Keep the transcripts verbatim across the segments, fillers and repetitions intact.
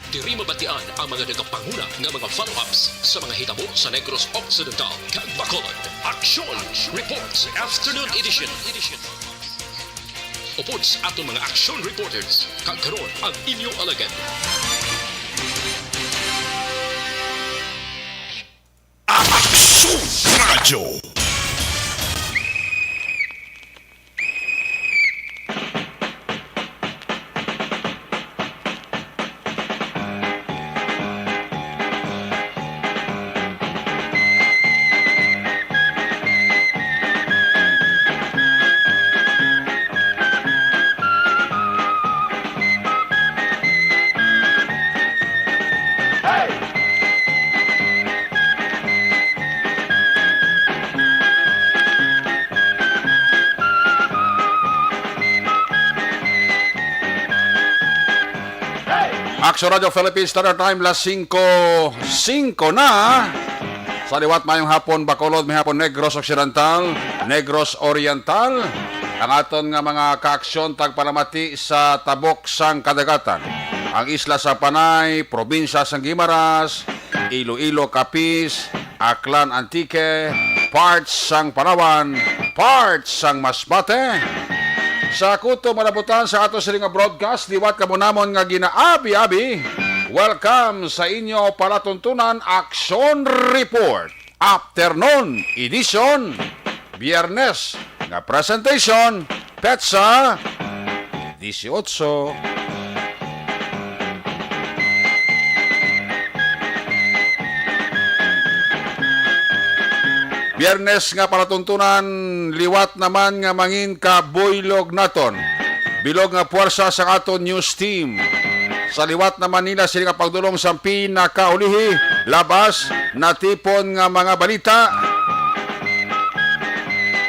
Diri mabatian ang mga nagapanguna nga mga follow-ups sa mga hitabo sa Negros Occidental kag Bacolod. Action Reports Afternoon Edition. Upod sa aton mga action reporters, kag karon ang inyo alagad. Action Radio. Action Radio Philippines Standard Time, las singko singko na. Sa liwat, mayong hapon, Bacolod, may hapon, Negros Occidental, Negros Oriental. Ang aton nga mga kaaksyon tagpalamati sa tabok sang kadagatan. Ang isla sa Panay, probinsya sang Guimaras, Iloilo, Capiz, Aklan, Antique, parts sang Palawan, parts sang Masbate. Sa kutob nga nabutan sa ato sini nga broadcast, liwat kamo namon nga ginaabi-abi. Welcome sa inyo palatuntunan Action Report Afternoon Edition, Biyernes nga presentation, petsa dieciocho. Biyernes nga palatuntunan, liwat naman nga mangin kabuylog naton. Bilog nga puwersa sa aton news team. Sa liwat naman nila sila nga pagdulong sa pinakaulihi, labas, natipon nga mga balita.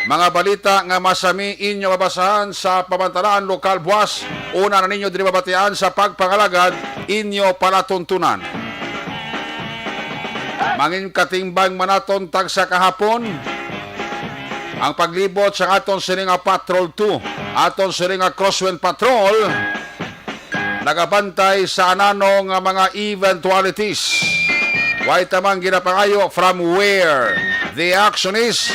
Mga balita nga masami inyo mabasahan sa pamantalaan lokal buwas. Una na ninyo diri mabatian sa pagpangalagad inyo palatuntunan. Mangin katimbang man naton tagsa kahapon ang paglibot sa aton sini nga Patrol two, aton sini nga Crosswind Patrol. Nagabantay sa anano nga mga eventualities. Way tamang ginapangayo from where the action is.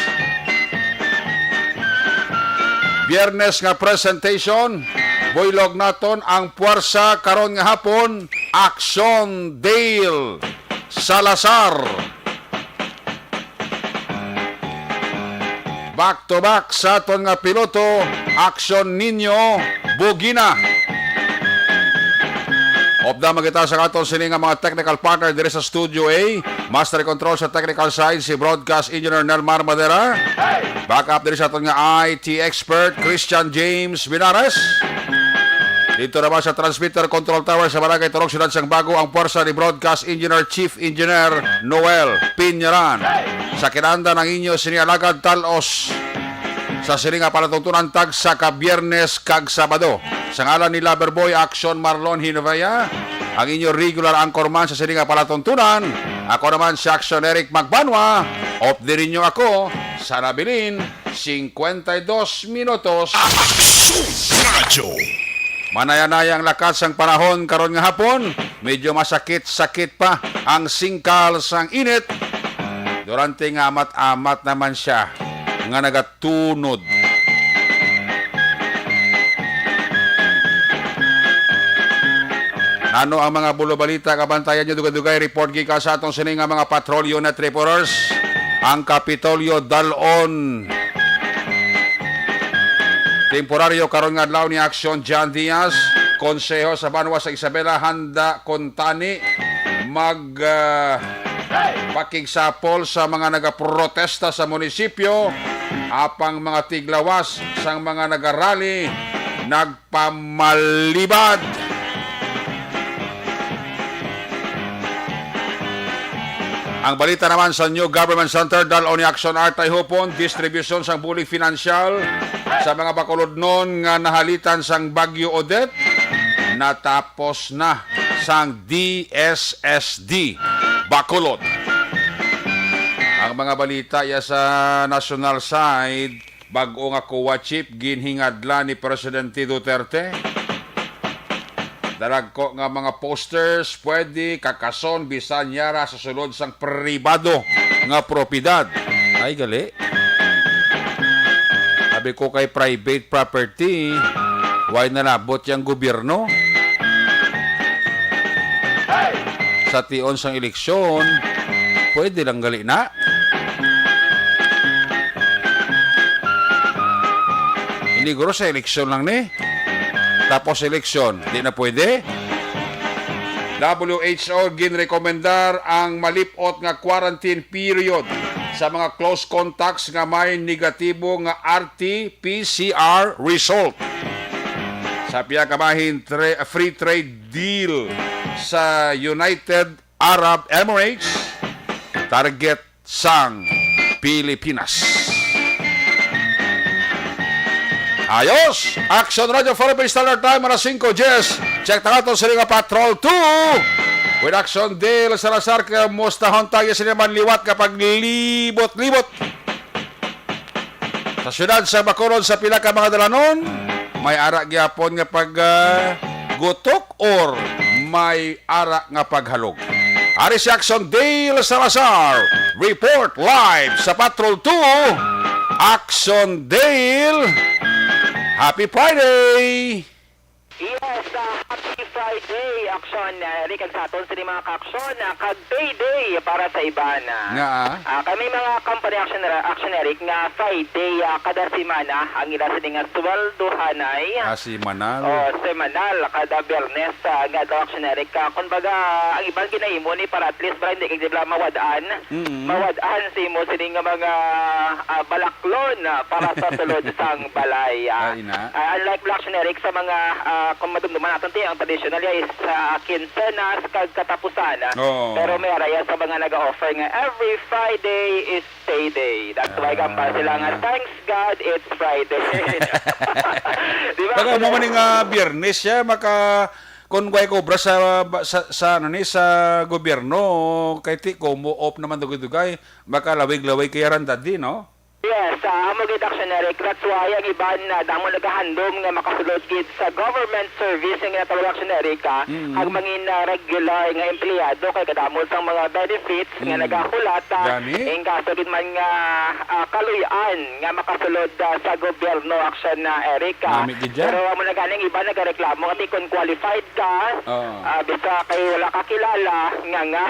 Biyernes nga presentation, buylog naton ang puwersa karon nga hapon, Action Dale Salazar. Back to back sa aton nga piloto, Action Nino Bugina. Upda man kita sa aton sini nga mga technical partner diri sa Studio A. Master control sa technical side, si Broadcast Engineer Nelmar Madera. Backup diri sa aton nga I T expert, Christian James Binares. Dito naman sa transmitter control tower sa Barangay Turok, Siyudad sang Bago, ang pwersa ni Broadcast Engineer Chief Engineer Noel Piñaran. Sa kinanda ng inyo sini alagad talos sa sini nga palatuntunan tagsa ka Biyernes kag Sabado. Sa ngalan ni Loverboy Action Marlon Hinovea, ang inyo regular anchorman sa sini nga palatuntunan, ako naman si Action Eric Magbanwa, updi ninyo ako sa nabilin singkwenta y dos minutos. Action Radio. Manaya-naya ang lakat sang panahon karon nga hapon. Medyo masakit-sakit pa ang singkal sang init. Durante nga amat-amat naman siya nga nagatunod. Nano ang mga bulo balita nga bantayan nyo dugay-dugay? Report gikan sa atong sini nga mga patrol unit reporters. Ang Kapitolyo dal-on. Temporaryo karon nga adlaw ni Action John Diaz, Konseho sa Banwa sa Isabela, handa kuntani mag, ah, pakigsapol sa mga nagaprotesta sa munisipyo, apang mga tiglawas sang mga nagarally nagpamalibad. Ang balita naman sa New Government Center, dal-on ni Action Artay Hupon, distribusyon sang bulig finansyal sa mga Bacolodnon nga nahalitan sang Bagyo Odette, natapos na sang D S S D Bacolod. Ang mga balita ya sa national side, bag-o nga COA chief ginhingadlan ni Presidente Duterte. Daragko nga mga posters, pwede kakason bisan yara sa sulod sang pribado nga propiedad. Ay, gali. Sabi ko kay private property, why nalabot yang gobyerno? Sa tion sang eleksyon, pwede lang gali na. Iniguro sa eleksyon lang ni. Tapos eleksyon, di na pwede. W H O ginrekomendar ang malip-ot nga quarantine period sa mga close contacts nga may negatibo nga R T P C R result. Sa piyakabahin tre-, free trade deal sa United Arab Emirates, target sang Pilipinas. Ayos! Action Radio Philippines Standard Time, alas singko diyes. Check ta ato sa nga Patrol two. With Action Dale Salazar, kamusta hon tayo sa naman liwat nga paglibot-libot? Sa siyudad sa Bacolod, sa pila ka mga dalanon, may ara gyapon nga pag, ah, gutok or may ara nga paghalog. Ari si Action Dale Salazar, report live sa Patrol two. Action Dale, happy Friday! Yes, ah, happy Friday, Action Eric, kag sa aton sini mga ka-action, ah, kag payday para sa iban, ah. Nga, ah? Ah, kay may mga company, Action, Action Eric, nga Friday, ah, kada semana ang ila sini nga sweldohanay. Ah, semanal. Oh, semanal, kada Biyernes, ah, nga daw, Action Eric. Ah, kumbaga, ang iban ginahimo ni para at least, para hindi kay di ba mawad-an. Mm. Mawad-an sa imo sini nga mga, ah, balaklon, ah, para sa sulod sang balay, ah. Ay, na. Ah, unlike Black Generic sa mga, ah, kung madumduman naton ti, ang traditional niya is sa quincenas kag katapusan, ah. Oo. Pero may araya sa mga nag-offer nga every Friday is payday. That's why gamba sila nga, Ah. "Thanks God, it's Friday." Di ba? Pag amo man nga Biyernes siya, maka-, kung way kobra sa, sa, sa, ano ni, sa gobyerno, kay ti, komo off naman dugay-dugay, makalawig-lawig kaya ran dadi, no? Yes, ah, amo gid, Action Eric. That's why ang iban na damo nagahandom nga makasulod gid sa government service nga ginatawag, Action Eric, ah, Mm. kag mangin, ah, regular nga empleyado kay kadamo sang mga benefits nga Mm. nagahulat, ah, Gani? in kaso gid man nga, ah, kaluy-an nga makasulod, ah, sa gobyerno, Action, ah, Eric, ah. Nami gid dyan. Pero amo na gani ang iban nagareklamo nga ti kon qualified ka, Oo. ah, bisa kay wala ka kilala, nga nga.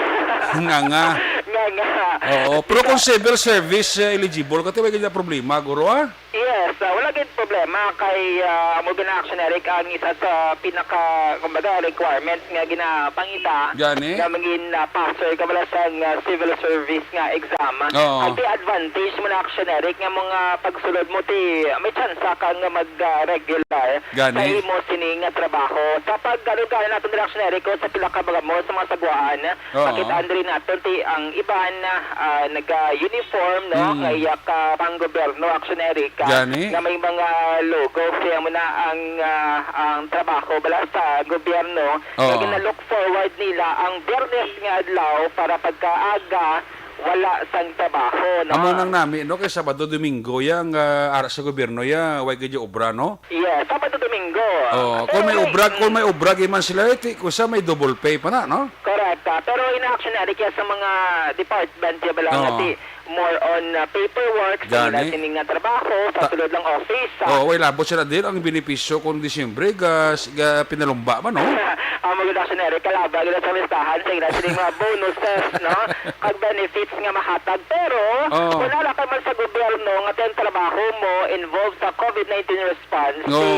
Nga nga. Nga nga. Oo, pero kung civil service, eh, eligible ka, ti, wala gid na problema, guro, ah? Yes, ah, wala gid problema kay, ah, amo gid na, Action Eric, ang isa sa pinaka, kumbaga, requirement nga ginapangita Gani? nga mangin, ah, passer ka bala sa, ah, civil service nga exam. Oo. Ang ti advantage mo na, Action Eric, nga mga pagsulod mo ti may tsansa ka nga mag, ah, regular Gani. sa imo sini nga trabaho. Sa pag-, ano, gani naton dira, Action Eric, o sa pila ka mga mo sa mga sagwaan, Oo. makita diri naton ti ang iban, ah, naga-uniform, no? Mm. Nga iya ka panggobyerno, Action Eric, ah, Gani. nga may mga logo. Kaya mo na ang, ah, ang trabaho bala sa gobyerno. Oo. Nga gina-look forward nila ang Biyernes nga adlaw para pagkaaga wala sang trabaho, no? Amo nang nami, no? Kay Sabado, Domingo, yang, ah, ara sa gobyerno, ya, way gid yung obra, no? Yes, Sabado, Domingo. Oh, Pero kung may may obra, kung mm. may obra, gid man sila, eh, ti-, kung sa may double pay pa na, no? Correct, ah. Pero in action na, kaya sa mga department, di ba lang, Oo. ati, more on, ah, paperwork, sa Gani. ila sining nga trabaho, sa Ta- sulod lang office, ah. Oo, way labot sila din ang benepisyo kung Disyembre, ga, ga pinalumba man, no? Ang mga action na, kalaba, gila sa listahan, sa ila sining mga bonuses, no? Kag benefits nga mahatag. Pero, Oo. kung wala ka man sa gobyerno, nga ten trabaho mo, involved sa covid nineteen response, Oo. si,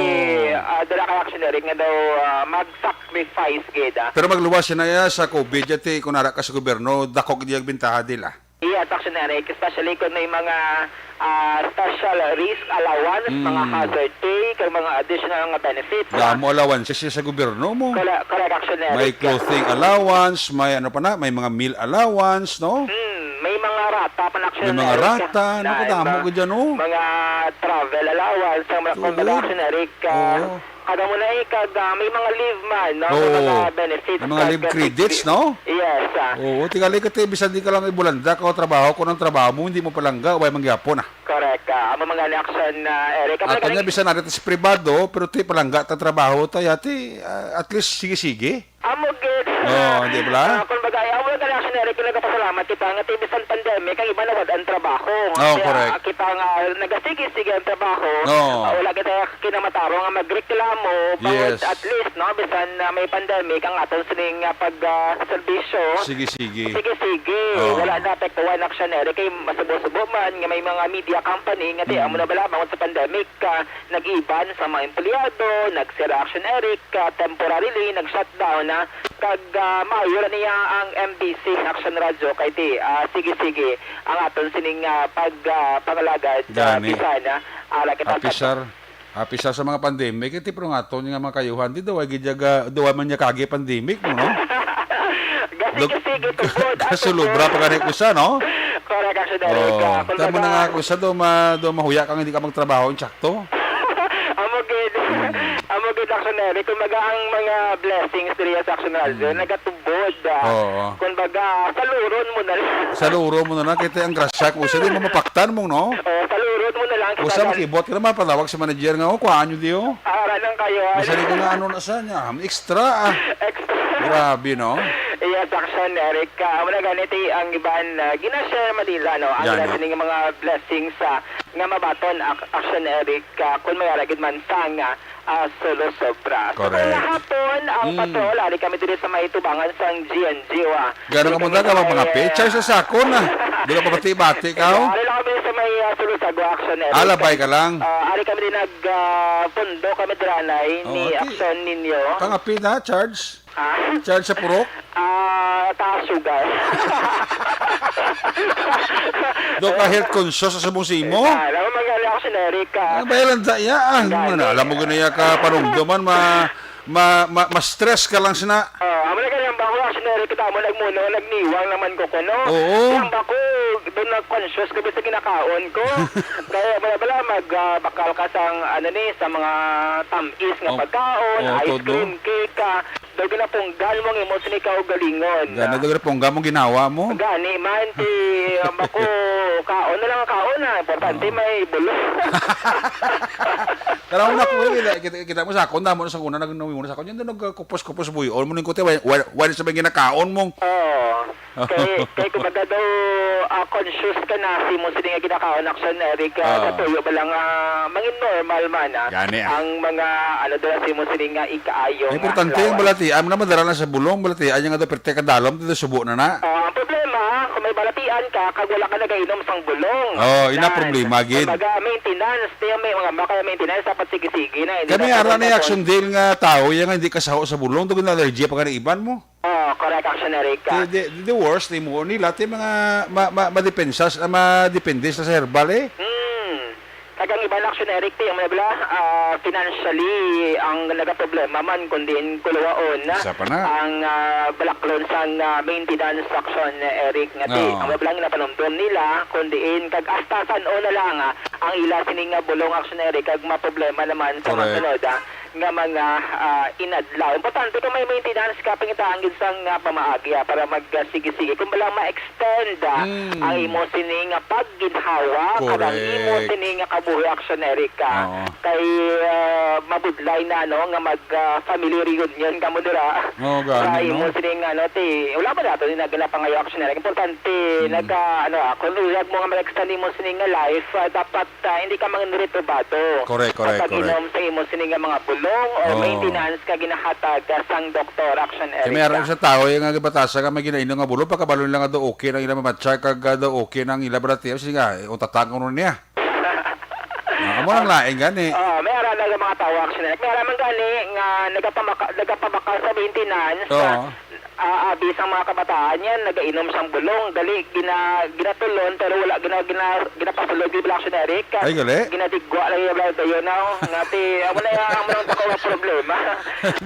ah, dala ka action na rin nga daw, ah, mag-sacrifice gid, ah. Pero magluwas siya na iya sa covid, yati, kung ara ka sa gobyerno, dako gid yung bintaha nila. Yes, action na rin, especially kung may mga, ah, special risk allowance, Mm. mga hazard pay, kag mga additional nga benefits, ah. Damo allowance siya sa gobyerno mo. Kala-, correct, action na May rin. clothing allowance, may ano pa na, may mga meal allowance, no? Mm, may mga rata pa na, Action May mga Eric. Rata, ano, Na kadamo mga, ko dyan, oh. Mga travel allowance, ang mga, Tuod. Kumbaga, Action Eric, ah, Oo. Kada mo na ikag, ah, may mga leave man, no? May Oo. Mga benefits May mga kag leave credits, no? Yes, ah. Oo, tingali ka, te, bisan di ka lang ibulanda ka o trabaho, kung ang trabaho mo, hindi mo palangga, way mangyapon, ah. Correct, ah. Amo mga ni Action, ah, Eric. Amo Ato nga niya, ni bisan natin sa pribado, pero ti palangga ta trabaho ta, yati, ah, at least, sige-sige. Amo gid. Oo, di ba? Ah, kumbaga, ay, amo lang ka na, Action Eric, yung nagpasalamat kita nga ti bisan pandemic, ang iba nawad ang trabaho. Oo, Kaya correct. Kita nga nagasige-sige ang trabaho, Oo. Ah, wala kita kinamatarong nga magreklamo, bangod Yes. at least, no, bisan na may pandemic, ang aton sining, ah, pag, ah, serbisyo, Sige-sige. sige-sige. Oo. Wala naapektuhan, Action Eric, kay masubo-subo man nga may mga media company nga ti, Mm. amo na bala, bangod sa pandemic, ah, nag-iban sa mga empleyado, nag-sira, Action Eric, ah, temporarily, nag-shutdown na, kag, ah, maayo ra niya ang M B C, Action Radio, kay ti, ah, sige-sige ang aton sining, ah, pag, ah, pangalagad, ah, Gani. Bisan, ah, ara kita Apisar, apisar sa mga pandemic, iti pero nga aton nga mga kayuhan, di daw ay gid ya ga-, daw ay man niya kagi pandemic mo, no? Gasige-sige, tubod, ah, Kasulubra tubod. Pa gani kusa, no? Correct, Action Eric, Oh, ah, tama na kumbaga nga kusa, daw ma-, daw mahuya kang hindi ka magtrabaho, insakto. Amo gid. Hmm. Amo gid, Action Eric. Kumbaga, ang mga blessings diri sa Action Radio, Hmm. nagatubod, ah. Oo. Kumbaga, saluron mo na lang. Saluron mo na lang, kay ti ang grasya, kung usa di mo mapaktan mo, no? Oh, saluron mo na lang. Usa Kaya makibot ka naman, patawag sa manager nga, "Oh, kuhaan nyo di, oh." Ara lang kayo, ah. Masali ko nga, ano na sa niya, extra, ah. Extra. Grabe, no? Yes, Action Eric. Ah, amo na gani ti ang iban, ah, gina-share man nila, no? Ang Gani. Gina sining mga blessings, ah, nga mabaton, Ac-, Action Eric, ah, kung may ara gid man sang, ah, ah, sulosobra. So, Correct. Kaya hapon, ang Mm. patrol, ari kami diri sa may tubangan sang G N G, ah. Gano Diri ka mo kami na ka sa may, magpangape? ah, Charge sa sakon, ah. Di ka papati-bati ka, oh. Ari lang kami sa may, ah, Sulusagwa, Action Eric. Ah, labay ka lang. Ah, ari kami din nag, ah, pundo kami diri, anay, Oh, ni okay. Action ninyo. Pangape na, charge? Ah. Charge sa purok? Ah, taas sugar. Do ka health conscious sa subong simo? Ah, alam mo, mag-, ano ako, generic, ah. Ano ba yan, Daya? Ah, Gani. Ano, alam mo, ganaya ka panumduman, ma-, ma-, ma-, ma-stress ka lang sina. Oh, amo na ganyan ba ako, generic, kita mo, nagmuno, nagniwang naman ko kuno. Oo. Yan ba ko, doon na-conscious ko sa ginakaon ko. Kaya bala-bala, mag, ah, bakal ka sa, ano ni, sa mga tamis nga Oh. pagkaon, Oh, ice todo. cream, cake, ah. Daw ginapunggan mo ang imo sini kaugalingon. Gani, daw ginapunggan mo ginawa mo. Gani man, ti, um, ako, kaon na lang ang kaon, ha. Importante Oo. may bulong. Pero ako na, kuya, kita, kita, kita mo sa akon, damo na sa una, nag-, nag-, sa akon, yun, nagkupos-kupos buyon mo, ning kuti, why, why, why sa may ginakaon mo? Oo. Kay, kay kumbaga daw, ah, conscious ka na sa imo sini nga ginakaon, action, Eric, ah, Ah. sa tuyo ba lang, ah, mangin normal man, ah, Gani, ah. ang mga, ano, daw sa imo sini nga ikaayo nga Importante ang lawas. Balatian mo na madala na sa bulong, balatian niya nga daw perte ka dalom, dito subo na na. Ah, ang problema, kung may balatian ka, kag wala ka nagainom sang bulong. Oh, ina Yan. Problema, gid. Kumbaga, maintenance, tiyo may mga makaya maintenance, dapat sige-sige na, hindi Kami na ara pwede ni tapos. Action Dale nga tao, yan nga hindi kasaho sa bulong, dugon allergy pa ka na iban mo. Oh, correct, action, Eric. The, the, the worst, imo nila, ti mga ma-, ma-, madepensas, ah, madepende sa herbal, eh. Hmm. Kag ang iban, action, Eric, ti, ang mga bala, ah, financially, ang nagaproblema man, kundi in kulawaon, Isa pa na. Ang, ah, balaklon sang, ah, maintenance, action, Eric, nga ti, Oo. ang mga bala, ang napanumdom nila, kundi in, kag hasta san-o na lang, ah, ang ila sini nga bulong, action, Eric, kag maproblema naman sa Correct. masunod, ah, nga mga, ah, inadlaw. Importante kung may maintenance ka, pangitaan gid sang, ah, pamaagi, ah, para mag, ah, sige-sige. Kung balang ma-extend, ah, Mm. ang imo sini nga pagginhawa, kag ang imo Correct. sini nga kabuhi, action, Eric, ah, Oo. kay, ah, mabudlay na, no, nga mag, ah, family reunion kamo dira. Oo, gani, Sa imo no? sini nga, no, ti, wala ba nato ni naganapangayo, action, Eric? Importante, Mm. nagka, ano, ah, kung uyag mo nga mag-extend imo sini nga life, ah, dapat ah, hindi ka mangin retrobado. Correct, correct, Kapag correct. inom sa imo sini nga mga bulong o Oo. maintenance ka ginahatag, ah, sang doktor, action, Kay may Eric, aram ah. sa tao, yung nga gibatasan nga may ginainom nga bulong, pagkabalo nila nga daw okay nang ila mamatsyag, kag, ah, daw okay nang ila balatian, sige nga, eh, utatan ko nun niya. Ah, amo lang lain gani. Ah, may ara na nga mga tao, action, Eric. May ara man gani nga nagapamaka-, nagapabakal sa maintenance, Oo. ah, ah, abi sang mga kabataan yan, nagainom sang bulong, dali, gina-, ginatulon, pero wala gina-, gina-, ginapasulod, di ba, action, Eric? Ay, gali. Ginadigwa lang yung dayon, no? Nga ti, amo na yung, amo nang bako nga problema.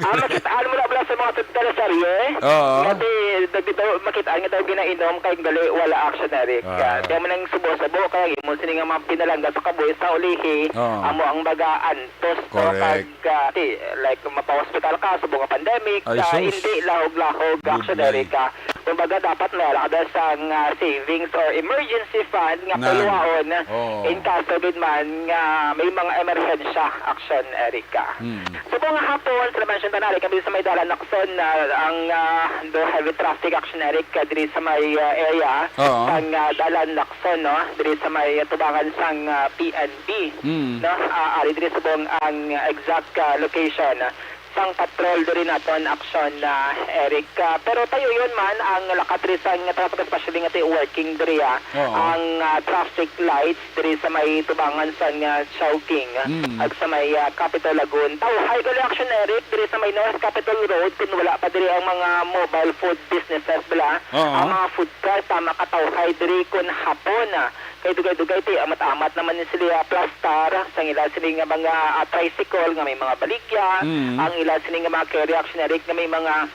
Ah, makita, ano mo na pala sa mga teleserye? Oo. Nga ti, Dagiti daw makit-an nga daw ginainom kay gali wala action, Eric. Ah. Ah, di mo nang subo-subo kay ang imo sini nga mga pinalangga sa kabuhi sa ulihi, Oo. amo ang mag-aantos, no? Correct. Kag, ah, ti-, like, mapa-hospital ka, subong nga pandemic, Ay, ah, sus. hindi lahog-lahog, Good action, night. Eric, ah. Kumbaga, dapat may ala ka sang, ah, savings or emergency fund nga Na. puluwaon Oo. in kaso gid man nga may mga emerhensya, action, Eric, ah. Mm. Subong nga hapon, sa Labansyon Tanari, kami sa may dalan Lacson, ah, ang, ah, do heavy traffic action, Eric, ah, diri sa may, ah, area Oo. sang, ah, dalan Lacson, no? Diri sa may tubangan sang, ah, P N B, Mm. no? Ah, ari diri subong ang exact, ah, location, ah, sang patrol diri naton action, ah, Eric. Ah, pero tayo yun man ang lakat diri sang traffic, especially nga tayo working diri, ah, Oo. ang, ah, traffic lights diri sa may tubangan sang, ah, Chowking, Mm. ag sa may, ah, Capitol Lagoon. Tawhay gali action, Eric, diri sa may North Capitol Road, kun wala pa diri ang mga mobile food businesses, bala, Oo. ang mga food cart, ah, makatawhay diri kun hapon, ah. Kay dugay-dugay, ti, amat-amat naman ni sila, ah, plastar, sang ila sini nga mga, ah, tricycle nga may mga baligya, Mm. ang ila sini nga mga carry action, Eric, nga may mga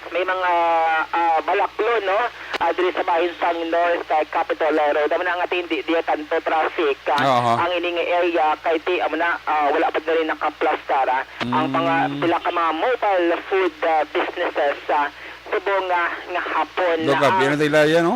may mga, ah, balaklo, no? Ah, diri sa bahin sang North, ah, Capitol Road. Amo na nga ti, hindi, di tanto traffic, ah, Aha. ang ini nga area kay ti, amo na, ah, wala pa diri nakaplastar, ah, ang mga Mm. pila ka mga mobile food, ah, businesses, ah, subong nga, nga hapon na, Doka, ah, pila na tayo, no?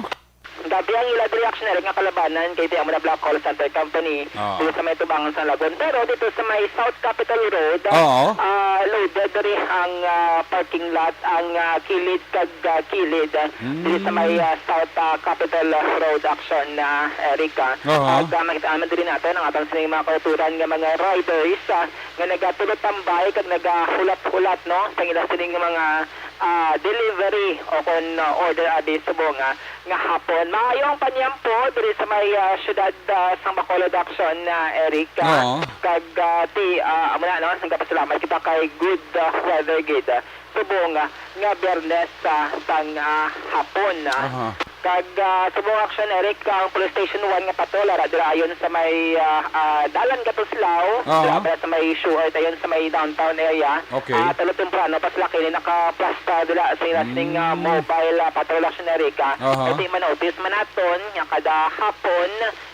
Gabi ang ila diri action, Eric, nga kalabanan kay ti amo na Black Call Center Company Oo. dito sa may tubangan sa Lagon. Pero dito sa may South Capitol Road, Oo. ah, loaded diri ang, ah, parking lot, ang, ah, kilid kag, ah, kilid, ah, diri sa may, Mm. ah, South, ah, Capitol Road action na, Eric, ah. Oo. Ag, ah, makita naman diri natin ang atong sining mga kauturan nga mga riders, ah, nga nagatulot tambay kag nagahulat-hulat, no, sa ila sining mga ah, delivery o kon, ah, order abi subong, ah, nga hapon. Maayo ang panyampo diri sa may, ah, siyudad, ah, sang Bacolod action, ah, Eric, ah, Oo. kag, ah, ti, ah, amo na, no, nagapasalamat kita kay good, ah, weather gid, ah, subong, ah, nga Biyernes, ah, sang, ah, hapon, ah. Aha. Kag, ah, subong action, Eric, ang Police Station one nga patrol, ara, dira ayon sa may, ah, ah, dalan Katuslao, Aha. dira pa sa may Shuart, ayon sa may downtown area. Okay. Ah, tulo temprano pa sila kini nakaplasta dira sa ila sining, ah, Mm. mobile, ah, patrol action, Eric, ah. Aha. Kasi manotis man naton nga kada hapon,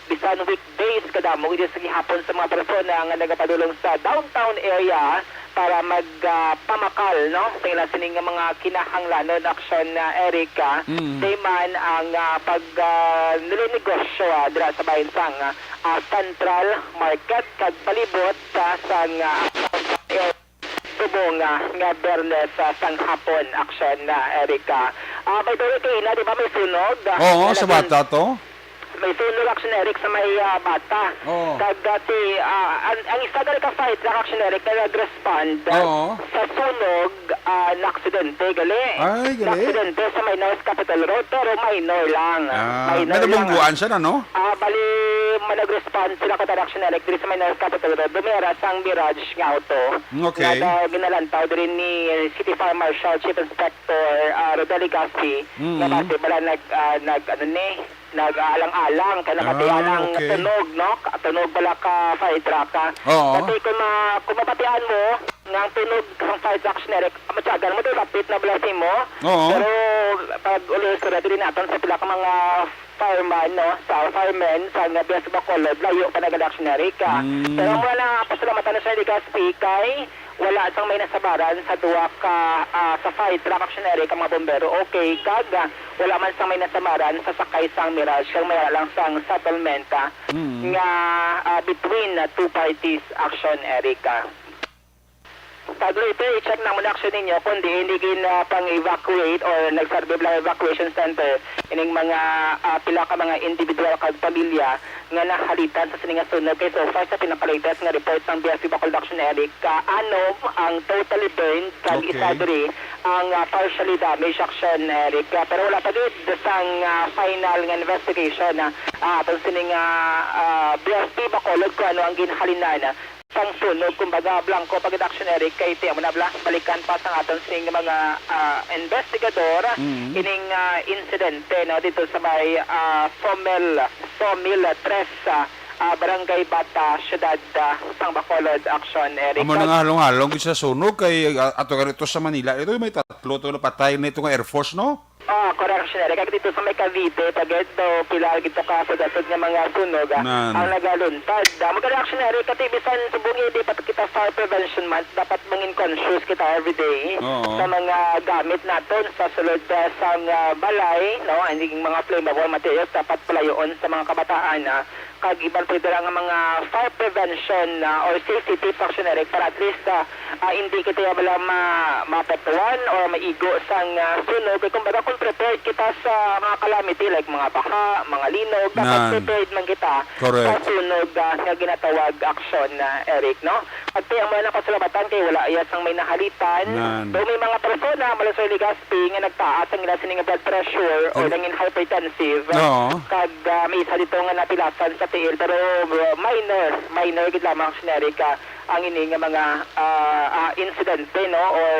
bisan weekdays, kadamo gid sa gihapon sa mga persona nga nagapadulong sa downtown area para mag, ah, pamakal, no, sa ila sini nga mga kinahanglanon aksyon, ah, Eric, ah. Mm. Di man ang, ah, pag, ah, nilinegosyo, ah, dira sa bahin sang, ah, Central Market kag palibot, ah, sang, ah, subong, ah, nga Biyernes, ah, sang hapon aksyon na, Eric, ah. Ah, by the way, kaina, di ba, may sunog, ah, Oo, nga sa naging bata to. May sunog action, Eric, sa may, ah, bata. Oo. Kag, ah, ti, ah, ang, ang isa gali ka fire truck action, Eric, nga nag-respond Oo. sa sunog, ah, na aksidente, gali. Ay, gali. Na aksidente sa may North Capitol Road, pero minor lang. Ah, Minor lang. Nabungguan siya na, no? Ah, bali, ma-, nag-respond sila ka action, Eric, diri sa may North Capitol Road. Dumera sang Mirage nga auto. Mm, okay. Nga da-, ginalantaw diri ni City Fire Marshal Chief Inspector, ah, Rodel Legaspi, Mm. nga base bala nag, ah, nag, ano ni, nag-aalang-alang kay nabatian Ah, ang okay. tunog, no? Ka-, tunog bala ka fire truck, ah. Oo. Kasi kung ma-, kung mabatian mo nga ang tunog sang fire truck, Eric, matyagan mo, di, lapit na bala sa imo. Oo. Pero pag uli, istorya diri naton sa pila ka mga fireman, no? Sa firemen, sa nga biya sa Bacolod, layo pa na gani, Eric, ah. Mm. Pero muna na, pasalamatan na sa Legaspi kay wala sang may nasabaran sa duha ka, ah, sa fire truck, action, Eric, ang mga bombero. Okay, kag, ah, wala man sang may nasabaran sa sakay sang Mirage, kag may wala lang sang settlement, ah, Mm. nga, ah, between, ah, two parties, action, Eric, ah. Kag later, i-check na mo na action ninyo kung diin di gin, ah, pang-evacuate or nagserve lang evacuation center ining mga, ah, pila ka mga individual kag pamilya nga nahalitan sa sini nga sunog. Kay so far sa pinaka-latest nga report sang B F P Bacolod Action, Eric, ah, anom ang totally burned, kag Okay. isa diri ang, ah, partially damaged, action, Eric. Ah, pero wala pa gid sang, ah, final nga investigation, ah, ah, atong sini nga, ah, B F P Bacolod kung ano ang ginhalinan, ah, sang sunog. Kumbaga, blanco pa gid, action, Eric, kay ti amo na bala, balikan pa sang aton sing mga, ah, investigador Mm. ining, ah, insidente, no, dito sa may, ah, Somel, Somil tres, ah, ah, Barangay Bata, Siyudad, ah, sang Bacolod, Aksyon, Eric. Amo na nga halong-halong sa sunog kay, ah, ato ganito sa Manila. Ito may tatlo to napatay na ito nga Air Force, no? Ah, correct, Aksyon, Eric. Kag dito sa may Cavite, pagid daw pila gito ka sa dasod nga mga sunog, ah, Nan. ang nagaluntad. Ah, maganda, Aksyon, Eric, kati bisan subong di pa kita Fire Prevention Month, dapat mangin conscious kita everyday Oo. sa mga gamit naton sa sulod, ah, sang, ah, balay, no? Ang mga flammable materials dapat palayoon sa mga kabataan, ah, kag iban pa dira nga mga fire prevention, ah, or safety tips, Aksyon, Eric, para at least, ah, ah, hindi kita bala ma-, maapektuhan or maigo sang, ah, sunog. Kay kumbaga, kung prepared kita sa mga calamity like mga baha, mga linog, dapat Nan. prepared man kita Correct. sa sunog, ah, nga ginatawag, Aksyon, ah, Eric, no? At kaya mo na pasalamatan kay wala iya sang may nahalitan. Nan. Daw may mga persona, Malasor Legazpi, nga nagtaas ang ila sini nga blood pressure o Ay. nangin hypertensive. Oo. Kag, ah, may isa dito nga napilasan sa tiil, pero, uh, minor, minor gid lamang, Aksyon, Eric, ah, ang ini nga mga, ah, ah, insidente, no, or,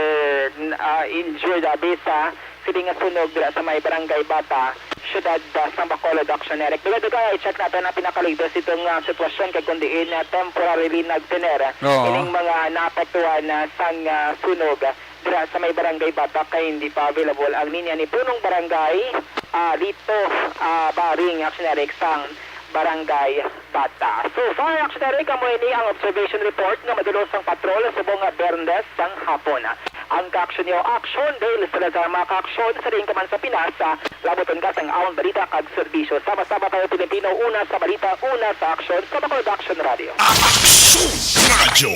ah, injured, ah, based sa sini nga sunog dira sa may Barangay Bata, Siyudad, ah, sang Bacolod, Aksyon, Eric. Duga-duga, i-check naton ang pinaka-latest itong, ah, sitwasyon kay kung diin, ah, temporarily nagtener Oo. ining mga naapektuhan, ah, sang, ah, sunog, ah, dira sa may Barangay Bata kay hindi pa available ang linya ni Punong Barangay, ah, Lito, ah, Baring, Aksyon, Eric, sang Barangay Bata. So far, Aksyon, Eric, amo ini ang observation report nga madulong sang patrol subong nga Biyernes sang hapon. Ang kaaksyon niyo, Aksyon Dale Salazar, mga kaaksyon, sa diin ka man sa Pinas, ah, labuton ka sang amon balita kag serbisyo. Sama-sama tayo, Pilipino, una sa balita, una sa aksyon, sa Bacolod Aksyon Radio. Aksyon Radio.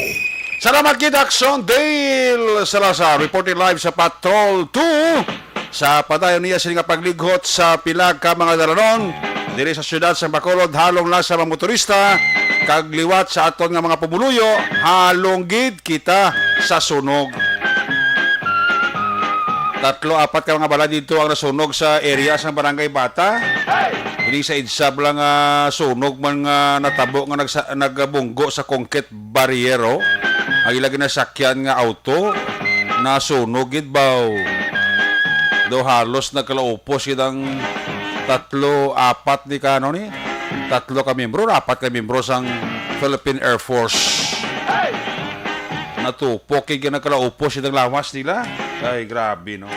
Salamat gid, Aksyon Dale Salazar, reporting live sa Patrol two. Sa padayon niya sini nga paglighot sa pila ka mga dalanon diri sa siyudad sa Bacolod, halong na sa mga motorista, kag liwat sa aton nga mga pumuluyo, halong gid kita sa sunog. Tatlo, apat ka mga balay dito ang nasunog sa area sa Barangay Bata. Ini sa idsab lang nga sunog man nga natabo nga nagsa-, nagbunggo sa concrete barrier, oh. Ang ila ginasakyan nga auto, nasunog gid baw. Do halos nagkalaupos gid ang tatlo, apat ni ka, ano ni? Tatlo ka miyembro, apat ka miyembro sang Philippine Air Force. Natupok kay ginagkalaupos gid ang lawas nila. Ay, grabe, no?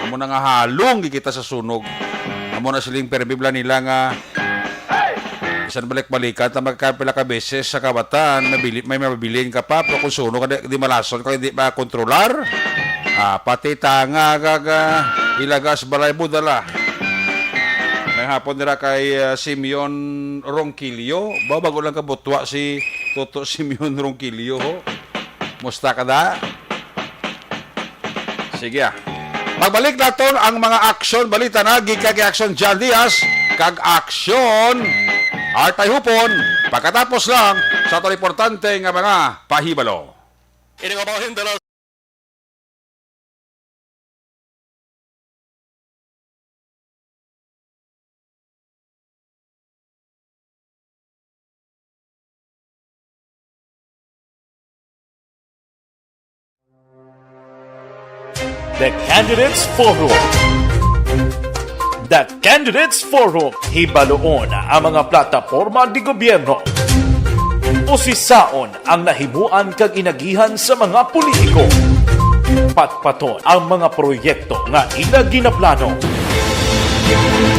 Amo na nga halong gid kita sa sunog. Amo na siling permi bala nila nga bisan balik-balikan ta magkapila ka beses sa kabataan, mabili, may mabilin ka pa, pero kung sunog ka, di, di malason ka, di makontrolar. Ah, pati tanga, gaga, ilagas, balay mo, dala. May hapon nila kay, ah, Simeon Ronquillo. Ba, bago lang kabutwa si Toto Simeon Ronquillo, ho? Musta ka da? Sige, ah. Magbalik naton ang mga aksyon. Balita na, gikan kay Aksyon John Diaz, kag Aksyon Artay Hupon. Pagkatapos lang sa aton importante nga mga pahibalo. Ini nga bahin dala The Candidates Forum. The Candidates Forum. Hibaluon ang mga plataporma di gobyerno. Usisaon ang nahimuan kag inagihan sa mga politiko. Patpaton ang mga proyekto nga ila ginaplano.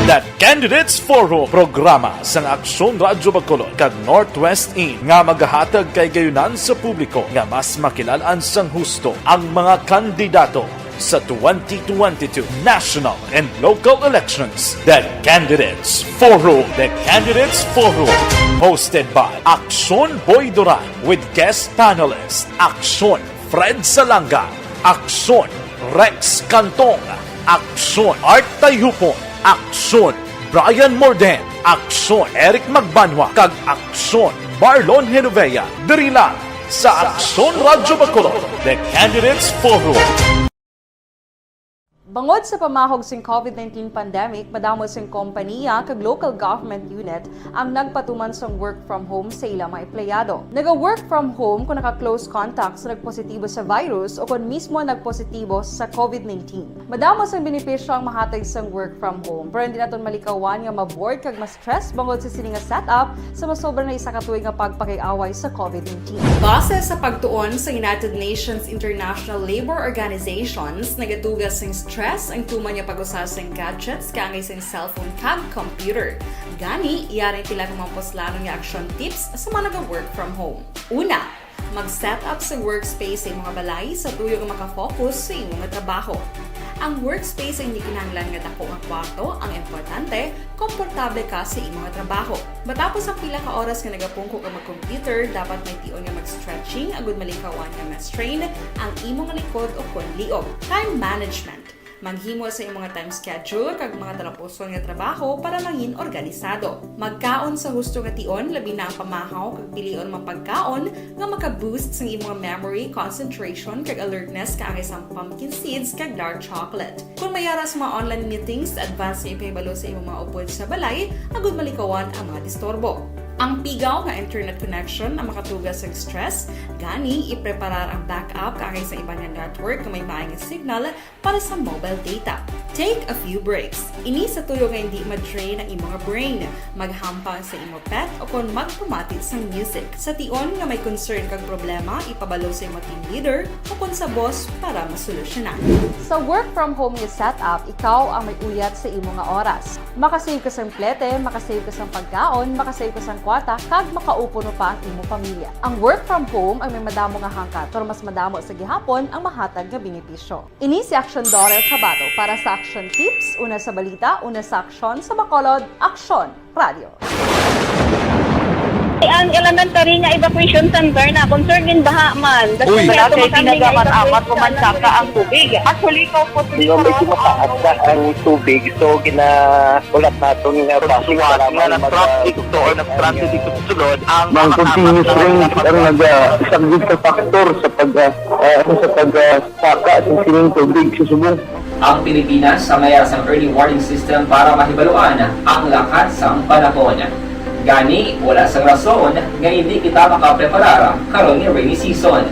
The Candidates Forum, programa sang Aksyon Radyo Bacolod kag Northwest In, nga magahatag kay gayunan sa publiko nga mas makilalan sang husto ang mga kandidato sa twenty twenty-two national and local elections. The Candidates Forum. The Candidates Forum, hosted by Aksyon Boy Duran with guest panelist Aksyon Fred Salanga, Aksyon Rex Cantong, Aksyon Art Tayupon, Aksyon Brian Morden, Aksyon Eric Magbanwa, kag Aksyon Marlon Genovea, diri lang sa Aksyon Radyo Bacolod, The Candidates Forum. Bangod sa pamahog sing COVID nineteen pandemic, madamo sing kompaniya kag local government unit ang nagpatuman sang work from home sa ilang mga empleyado. Naga-work from home kung naka-close contact sa nagpositibo sa virus o kon mismo nagpositibo sa COVID nineteen. Madamo sang benepisyo ang mahatag sang work from home, pero hindi naton malikawan nga ma-bored kag ma-stress bangod sa sini nga setup sa masobra na isa ka tuig nga pagpakig-away sa COVID nineteen. Base sa pagtuon sa United Nations International Labour Organizations, nagatugas sing stress ang tuman nga pag-usa sing gadgets kaangay sing cellphone kag computer. Gani, yari pila ka mga puslanon nga action tips sa mga naga-work from home. Una, mag-set up sa workspace sa imong balay sa tuyo nga makafocus sa imong trabaho. Ang workspace ay hindi kinahanglan nga dako nga kwarto ang importante, komportable ka sa imong trabaho. Matapos ang pila ka oras nga nagapungko ka mag-computer, dapat may tion nga mag-stretching agud malikawan nga ma-strain ang imong likod o kon liog. Time management. Maghimo sa imong time schedule kag mga talapuson nga trabaho para mangin organisado. Magkaon sa husto nga tion, labi na ang pamahaw kag pilion mga pagkaon nga maka-boost sang imong memory, concentration, kag alertness kaangay sang pumpkin seeds kag dark chocolate. Kung may ara sa mga online meetings, advance nga ipahibalo sa imong mga upod sa balay agud malikawan ang mga disturbo. Ang pigaw nga internet connection ang makatugas sa stress, gani ipreparar ang backup kaangay sa iban nga network nga may maayong signal para sa mobile data. Take a few breaks. Ini sa tuyo nga hindi ma-drain ang imong brain. Maghampang sa imo pet o kon magpamati sang music. Sa tion nga may concern kag problema, ipabalo sa imo team leader o kon sa boss para masolusyonan. Sa work from home nga setup, ikaw ang may uyat sa imo nga oras. Makasave ka sang plete, makasave ka sang pagkaon, makasave ka sang kwarta, kag makaupo pa ang imo pamilya. Ang work from home ay may madamo nga hangkat, pero mas madamo sa gihapon ang mahatag nga benepisyo. Ini si Aksyon Dorel Sabato para sa Aksyon Tips, una sa balita, una sa aksyon, sa Bacolod, Aksyon Radio. Ang elementary nga evacuation center na concern din baha man. Uy, wala kay tinaga man amat ko man saka ang tubig. Actually, ko po. Medyo mataas na ang tubig, so ginaulat naton nga basi suwat nga nag-traffic to or nag-transit dito sa sulod ang mga continuous rain ang nag-, ah, isang big factor sa pag, ah, ah, sa pag, ah, saka sa sining tubig sa subong. Ang Pilipinas ang may sang early warning system para mahibaluan ang lakat sang panahon. Gani, wala sang rason nga hindi kita makapreparar karon nga rainy season.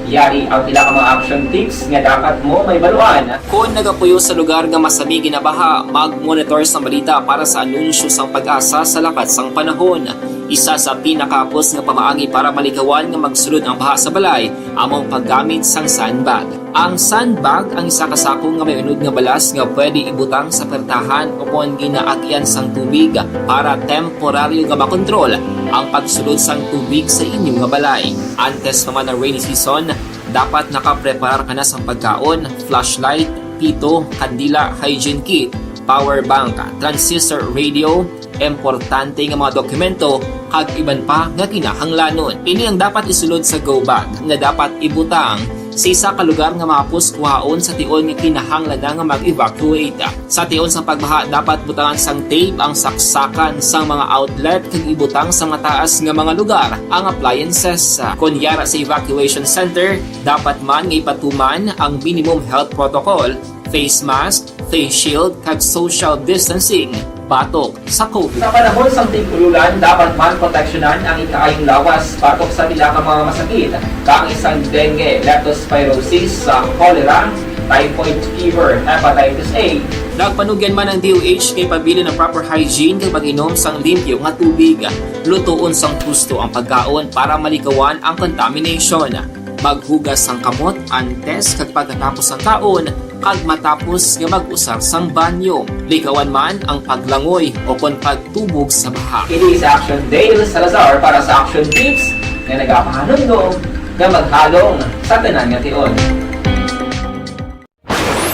Yari ang pila ka mga action tips nga dapat mo mahibaluan. Kon nagapuyo sa lugar nga masami ginabaha, mag-monitor sang balita para sa anunsyo sang PAGASA sa lakat sang panahon. Isa sa pinakahapos nga pamaagi para malikawan nga magsulod ang baha sa balay amo ang paggamit sang sandbag. Ang sandbag ang isa ka sako nga may unod nga balas nga pwede ibutang sa pertahan o kon ginaagian sang tubig para temporaryo nga makontrol ang pagsulod sang tubig sa inyo nga balay. Antes pa man ang rainy season, dapat nakapreparar ka na sang pagkaon, flashlight, pito, kandila, hygiene kit, power bank, transistor radio, importante nga mga dokumento, kag iban pa nga kinahanglanon. Ini ang dapat isulod sa go bag nga dapat ibutang sa isa ka lugar nga mahapos kuhaon sa tion nga kinahanglan na nga mag-evacuate. Sa tion sang pagbaha, dapat butangan sang tape ang saksakan sang mga outlet kag ibutang sa mataas nga mga lugar ang appliances. Kon yara sa evacuation center, dapat man nga ipatuman ang minimum health protocol, face mask, face shield, kag social distancing batok sa COVID. Sa panahon sang tig-ululan, dapat man proteksyonan ang ikaayong lawas batok sa pila ka mga masakit, kaangay sang dengue, leptospirosis, sa cholera, typhoid fever, hepatitis A. Nagpanugyan man ang D O H nga ipabilin ang proper hygiene kag mag-inom sang limpyo nga tubig. Lutoon sang husto ang pagkaon para malikawan ang contamination. Maghugas sang kamot antes kag pagkatapos sang kaon, kag matapos nga mag-usar sang banyo. Likawan man ang paglangoy o kon pagtubog sa baha. Ini si Action Dale Salazar para sa Action Tips nga nagapahanumdom nga maghalong sa tanan nga tion.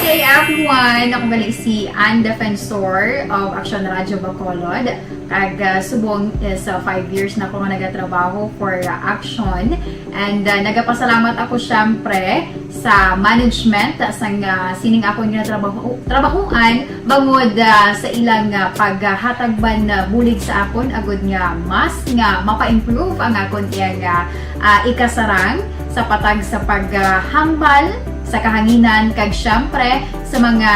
Good day, everyone. Ako gali si Ann Defensor of Action Radio Bacolod. Kag, ah, subong is, ah, five years na ko nga nagatrabaho for, ah, Action. And, ah, nagapasalamat ako, syempre, sa management, ah, sang, ah, sining akon nga trabaho, trabahoan, bangod, ah, sa ilang, ah, paghatag man, ah, bulig sa akon, agud nga mas nga mapa-improve ang akon iyang, ah, ah, ikasarang sa patag sa paghambal sa kahanginan, kag siyempre sa mga,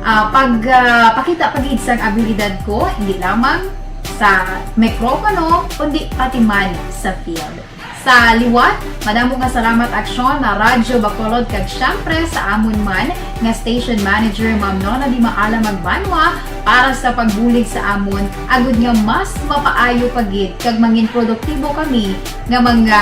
ah, pag, ah, pakita pa gid sang abilidad ko, hindi lamang sa mikropono, kundi pati man sa field. Sa liwat, madamo nga salamat, Aksyon na Radyo Bacolod, kag siyempre sa amon man nga station manager, Ma'am Nona Di Maala Magbanwa, para sa pagbulig sa amon, agud nga mas mapaayo pa gid kag mangin produktibo kami nga mga,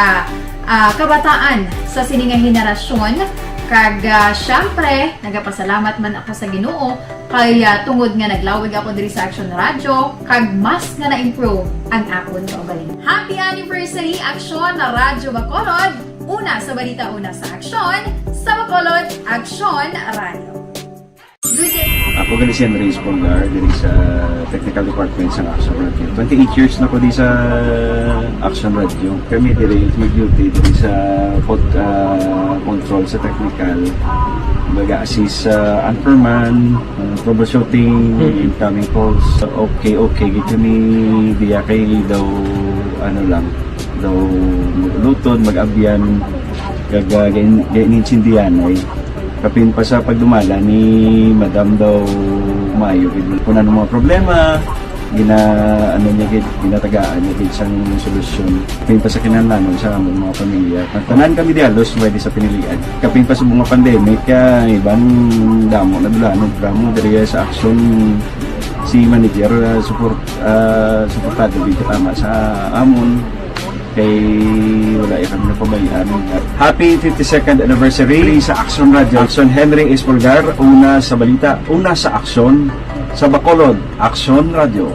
ah, kabataan sa sini nga henerasyon. Kag, ah, siyempre, nagapasalamat man ako sa Ginoo kay, ah, tungod nga naglawig ako diri sa Action Radio, kag mas nga na-improve ang akon kaugalingon. Happy anniversary, Aksyon na Radyo Bacolod! Una sa balita, una sa aksyon, sa Bacolod, Aksyon Radio. Good day. Ako gali si Andres Polgar diri sa technical department sa Action Radio. Twenty-eight years na ko di sa Action Radio. Kami diri mag-duty diri sa pod, ah, control sa technical. Baga assist sa anchorman, ah, troubleshooting, incoming calls. Okay, okay gid kami diya kay daw ano lang, daw luton, mag-abyan, kag ah, gain- gainintindihan ay kapin pa sa pagdumala ni Madam daw maayo gid kung ano mga problema, gina ano niya gid, ginatagaan niya gid sang solusyon. Kapin pa sa kinahanglanon sa among mga pamilya. Ang tanan kami di halos may di sa pinilian. Kapin pa sa mga pandemic, kay iban damo na dulanon, damo diri sa aksyon si manager, ah, support, ah, suportado gid katama sa amon. Kay wala ya kami napabayaan. Happy fifty-second anniversary sa Action Radio. Action Henry Espolgar, una sa balita, una sa aksyon, sa Bacolod, Action Radio.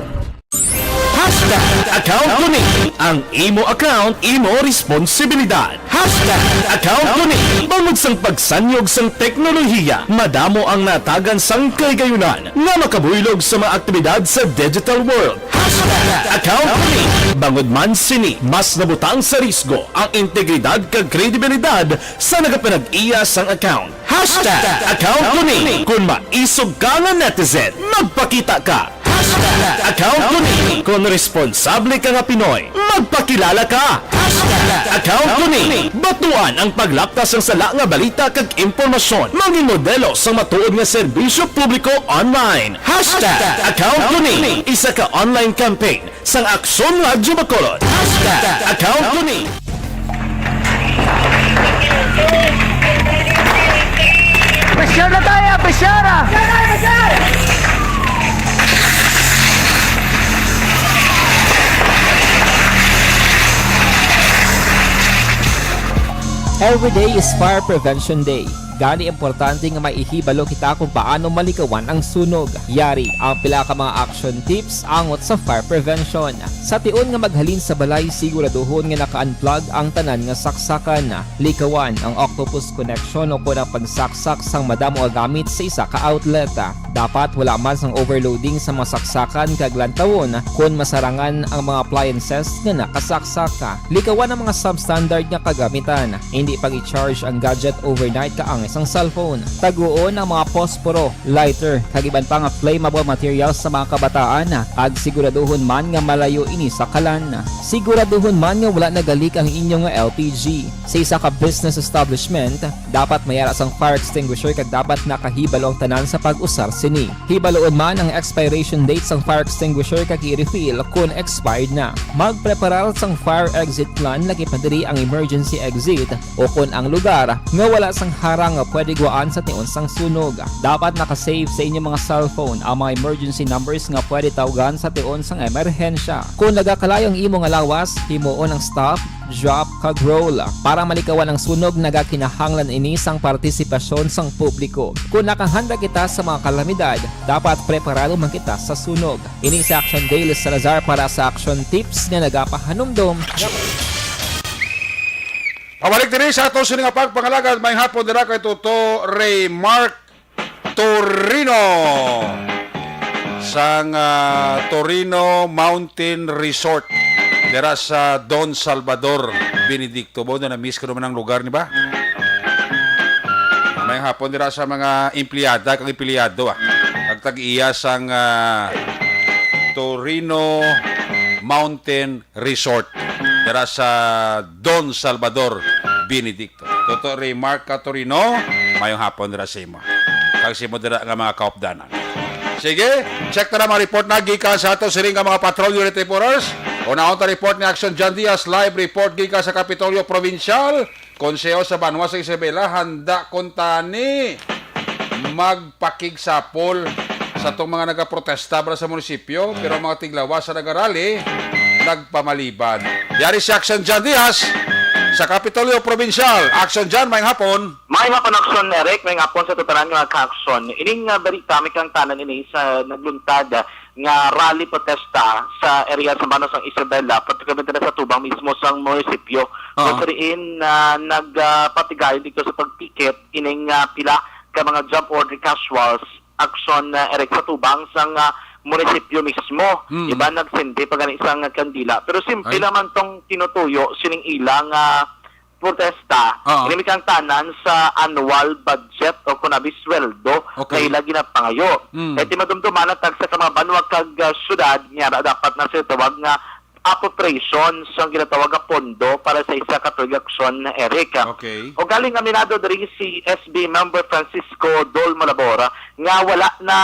Hashtag account ko ni. Ang imo account, imo responsibilidad. Hashtag account ko ni. Bangod sang pagsanyog sang teknolohiya, madamo ang natagan sang kahigayunan nga makabuylog sa mga aktibidad sa digital world. Hashtag account ko ni. Bangod man sini, mas nabutang sa risgo ang integridad kag kredibilidad sa nagapanag-iya sang account. Hashtag account ko ni. Kon maisog ka nga netizen, magpakita ka. Hashtag account ko ni. Kon responsable ka nga Pinoy, magpakilala ka. Hashtag account ko ni. Batuan ang paglapta sang sala nga balita kag impormasyon. Mangin modelo sang matuod nga serbisyo publiko online. Hashtag account ko ni. Isa ka online campaign sang Aksyon Radyo Bacolod. Hashtag account ko ni. Pressure na tayo! Pressure! Every day is Fire Prevention Day. Gani, importante nga may ihibalo kita kung paano malikawan ang sunog. Yari ang pila ka mga action tips angot sa fire prevention. Sa tion nga maghalin sa balay, siguraduhon nga naka-unplug ang tanan nga saksakan. Likawan ang octopus connection o kon ang pagsaksak sang madamo nga gamit sa isa ka outlet. Dapat wala man sang overloading sa mga saksakan kag lantawon kon masarangan ang mga appliances nga nakasaksak. Likawan ang mga substandard nga kagamitan. Indi pag-i-charge ang gadget overnight kaangay sang cellphone. Taguon ang mga posporo, lighter, kag iban pa nga flammable materials sa mga kabataan, kag siguraduhon man nga malayo ini sa kalan. Siguraduhon man nga wala naga-leak ang inyo nga L P G. Sa isa ka business establishment, dapat may ara sang fire extinguisher kag dapat nakahibalo ang tanan sa pag-usar sini. Hibaloon man ang expiration date sang fire extinguisher kag i-refill kon expired na. Magpreparar sang fire exit plan, lakip na diri ang emergency exit o kon ang lugar nga wala sang harang nga pwede gwaan sa tion sang sunog. Dapat naka-save sa inyo mga cellphone ang mga emergency numbers nga pwede tawgan sa tion sang emerhensya. Kon nagakalayo ang imo nga lawas, himuon ang stop, drop, kag roll. Para malikawan ang sunog, nagakinahanglan ini sang partisipasyon sang publiko. Kon nakahanda kita sa mga kalamidad, dapat preparado man kita sa sunog. Ini si Action Dale Salazar para sa Action Tips nga nagapahanumdom. Pabalik diri sa ato sini nga pagpangalagad, may hapon dira kay Toto Ray Mark Torino sang ah, Torino Mountain Resort dira sa Don Salvador, Benedicto. Ba na, na-miss ko naman ang lugar, ni ba? May hapon dira sa mga empleyada kag empleyado, ah. Kag tag-iya sang ah, Torino Mountain Resort dira sa Don Salvador, Benedicto. Toto Remark Catorino, mayong hapon dira sa imo. Kag sa imo dira nga mga kaupdanan. Sige, check ta na mga report na gikan sa ato siring nga mga patrol unit reporters. Unahon ta report ni Action John Diaz, live report gikan sa Kapitolyo Provincial, Konseho sa Banwa sa Isabela, handa kuntani magpakigsapol sa atong mga nagaprotesta para sa munisipyo, pero ang mga tiglawas sa nagarali nagpamalibad. Yari si Action John Diaz sa Kapitolyo Provincial. Action John, mayong hapon. May mga panakson, Eric, may hapon sa tutanan nga kaakson. Ining, ah, balita, may kang tanan ini sa nagluntad, ah, nga rally protesta sa area sa Bano sang Isabela, particularmente na sa tubang mismo sang munisipyo. Oo. Kung sa diin, ah, nagpatigayon dito sa pagpikit, ining, ah, pila ka mga job order casuals, action, ah, Eric, sa tubang sang, ah, munisipyo mismo. Mm. Iban nagsindi pa gani sang kandila. Pero simple Ay. naman tong tinutuyo sining ilang, ah, protesta, Oo. ini may kang tanan sa annual budget o kunabi sweldo Okay. nga ila ginapangayo. Mm. Kay ti madumduman ang tagsa ka mga banwa kag, ah, syudad nga dapat na sila tawag nga appropriation sa ginatawag nga pondo para sa isa ka tuig aksyon, Eric. Okay. O galing aminado diri si S B member Francisco Dol Malabor nga wala na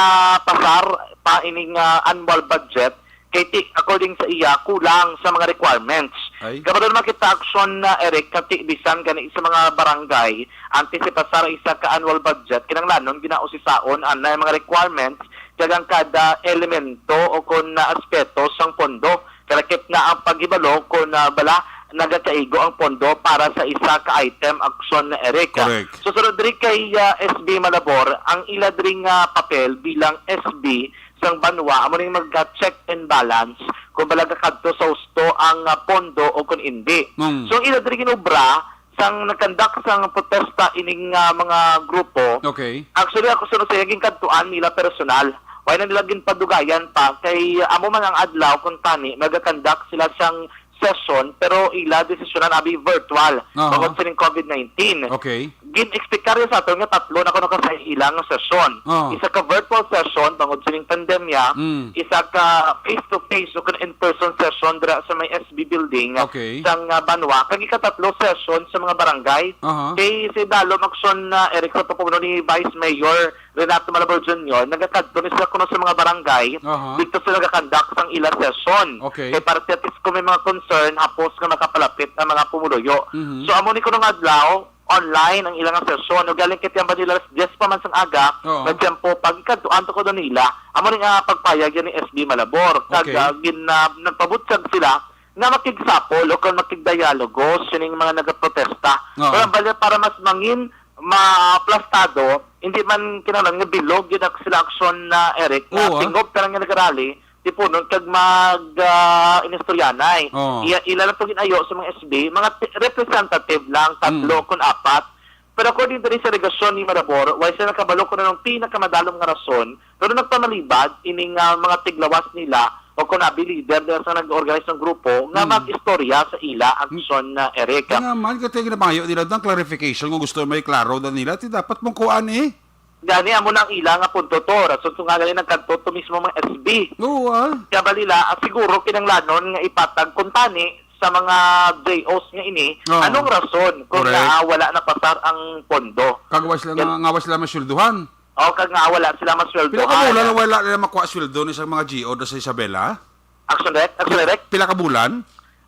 pasar pa ining, ah, annual budget kay ti, according sa iya, kulang sa mga requirements. Ay. Kabalo naman kita aksyon na, Eric, kati bisan gani sa mga barangay, antes ipasar ang isa ka annual budget, kinahanglanon ginausisaon anay mga requirements kag ang kada elemento o kon na aspeto sang pondo. Kalakip na ang paghibalo kon, ah, bala nagakaigo ang pondo para sa isa ka item aksyon na, Eric. Correct. So, sunod diri kay, ah, S B Malabor, ang ila diri nga papel bilang S B sang banwa amo ning mag-check and balance kung bala gakadto sa husto ang, ah, pondo o kung indi. Mm. So, ang ila diri ginobra sang nagkandak sang protesta ining, ah, mga grupo. Okay. Actually, ako sunod sa iya, ginkadtuan nila personal. Wala na nila ginpadugayan pa kay amo man ang adlaw kung tani magakandak sila sang session, pero ila desisyonan abi virtual Oo. bangod sining covid nineteen. Okay. Gin-expectar sa aton nga tatlo na kuno ka sa ilang session. Oo. Isa ka virtual session bangod sining pandemya, Mm. isa ka face-to-face o kun in-person session dira sa may S B building Okay. sang, ah, banwa, kag ikatatlo session sa mga barangay. Aha. Kay si Dalo Maxon, ah, Eric, sa pagpamuno ni Vice Mayor Renato Malabor Junior, nagakadto ni sila kuno sa mga barangay, Aha. dito sila nagakandak sang ila session. Okay. Kay para sa at least kung may mga concern, hapos nga makapalapit ang mga pumuluyo. Mhm. So, amo ni kuno nga adlaw, online ang ilang session. Ug galing kay tiyamba nila alas diyes pa man sang aga, Oo. nga tiyempo, pagkadtuan to kuno nila. Amo ni nga pagpayag yan ni S B Malabor. Kag, Okay. ah, gin-, ah, nagpabutyag sila nga makigsapol o kung makigdialogo sining mga nagaprotesta. Oo. Pero ang balya para mas mangin maplastado, hindi man kinahanglan nga bilog yun ang sila aksyon na, Eric, na Oo, ah. tingob ka lang nga nagarali, tipunon kag mag, ah, inistoryanay. Oo. Iya, ila lang to ginayo sa mga S B, mga t-, representative lang, tatlo Mm. kun apat. Pero according to sa alegasyon ni Marabor, wala sila nakabalo kung anong pinakamadalom nga rason, pero nagpamalibad ining, ah, mga tiglawas nila o kung abi leader nila sa nag-organize ng grupo nga Mm. mag-istorya sa ila, Mm. aksyon na, Eric. Nga man, kaya ginapangayo nila doon, clarification, kung gusto may klaro na nila, ti dapat mong kuan eh. Gani, amo na ang ila nga punto to. Rason kung nga gani nagkadto to mismo mga S B. Oo, ah. Kaya balila, ah, siguro kinanglanon nga ipatag kung tani sa mga J Os nga ini, Oo. anong rason kung Correct. nga wala napasar ang pondo? Kag wa sila Yan. nga, nga wa sila masweldohan. O, kag nga wala sila masweldohan. Pila ka bulan na wala nila makuha sweldo ni sa mga G O do sa Isabela? Action Direct? Action Direct? Pila ka bulan?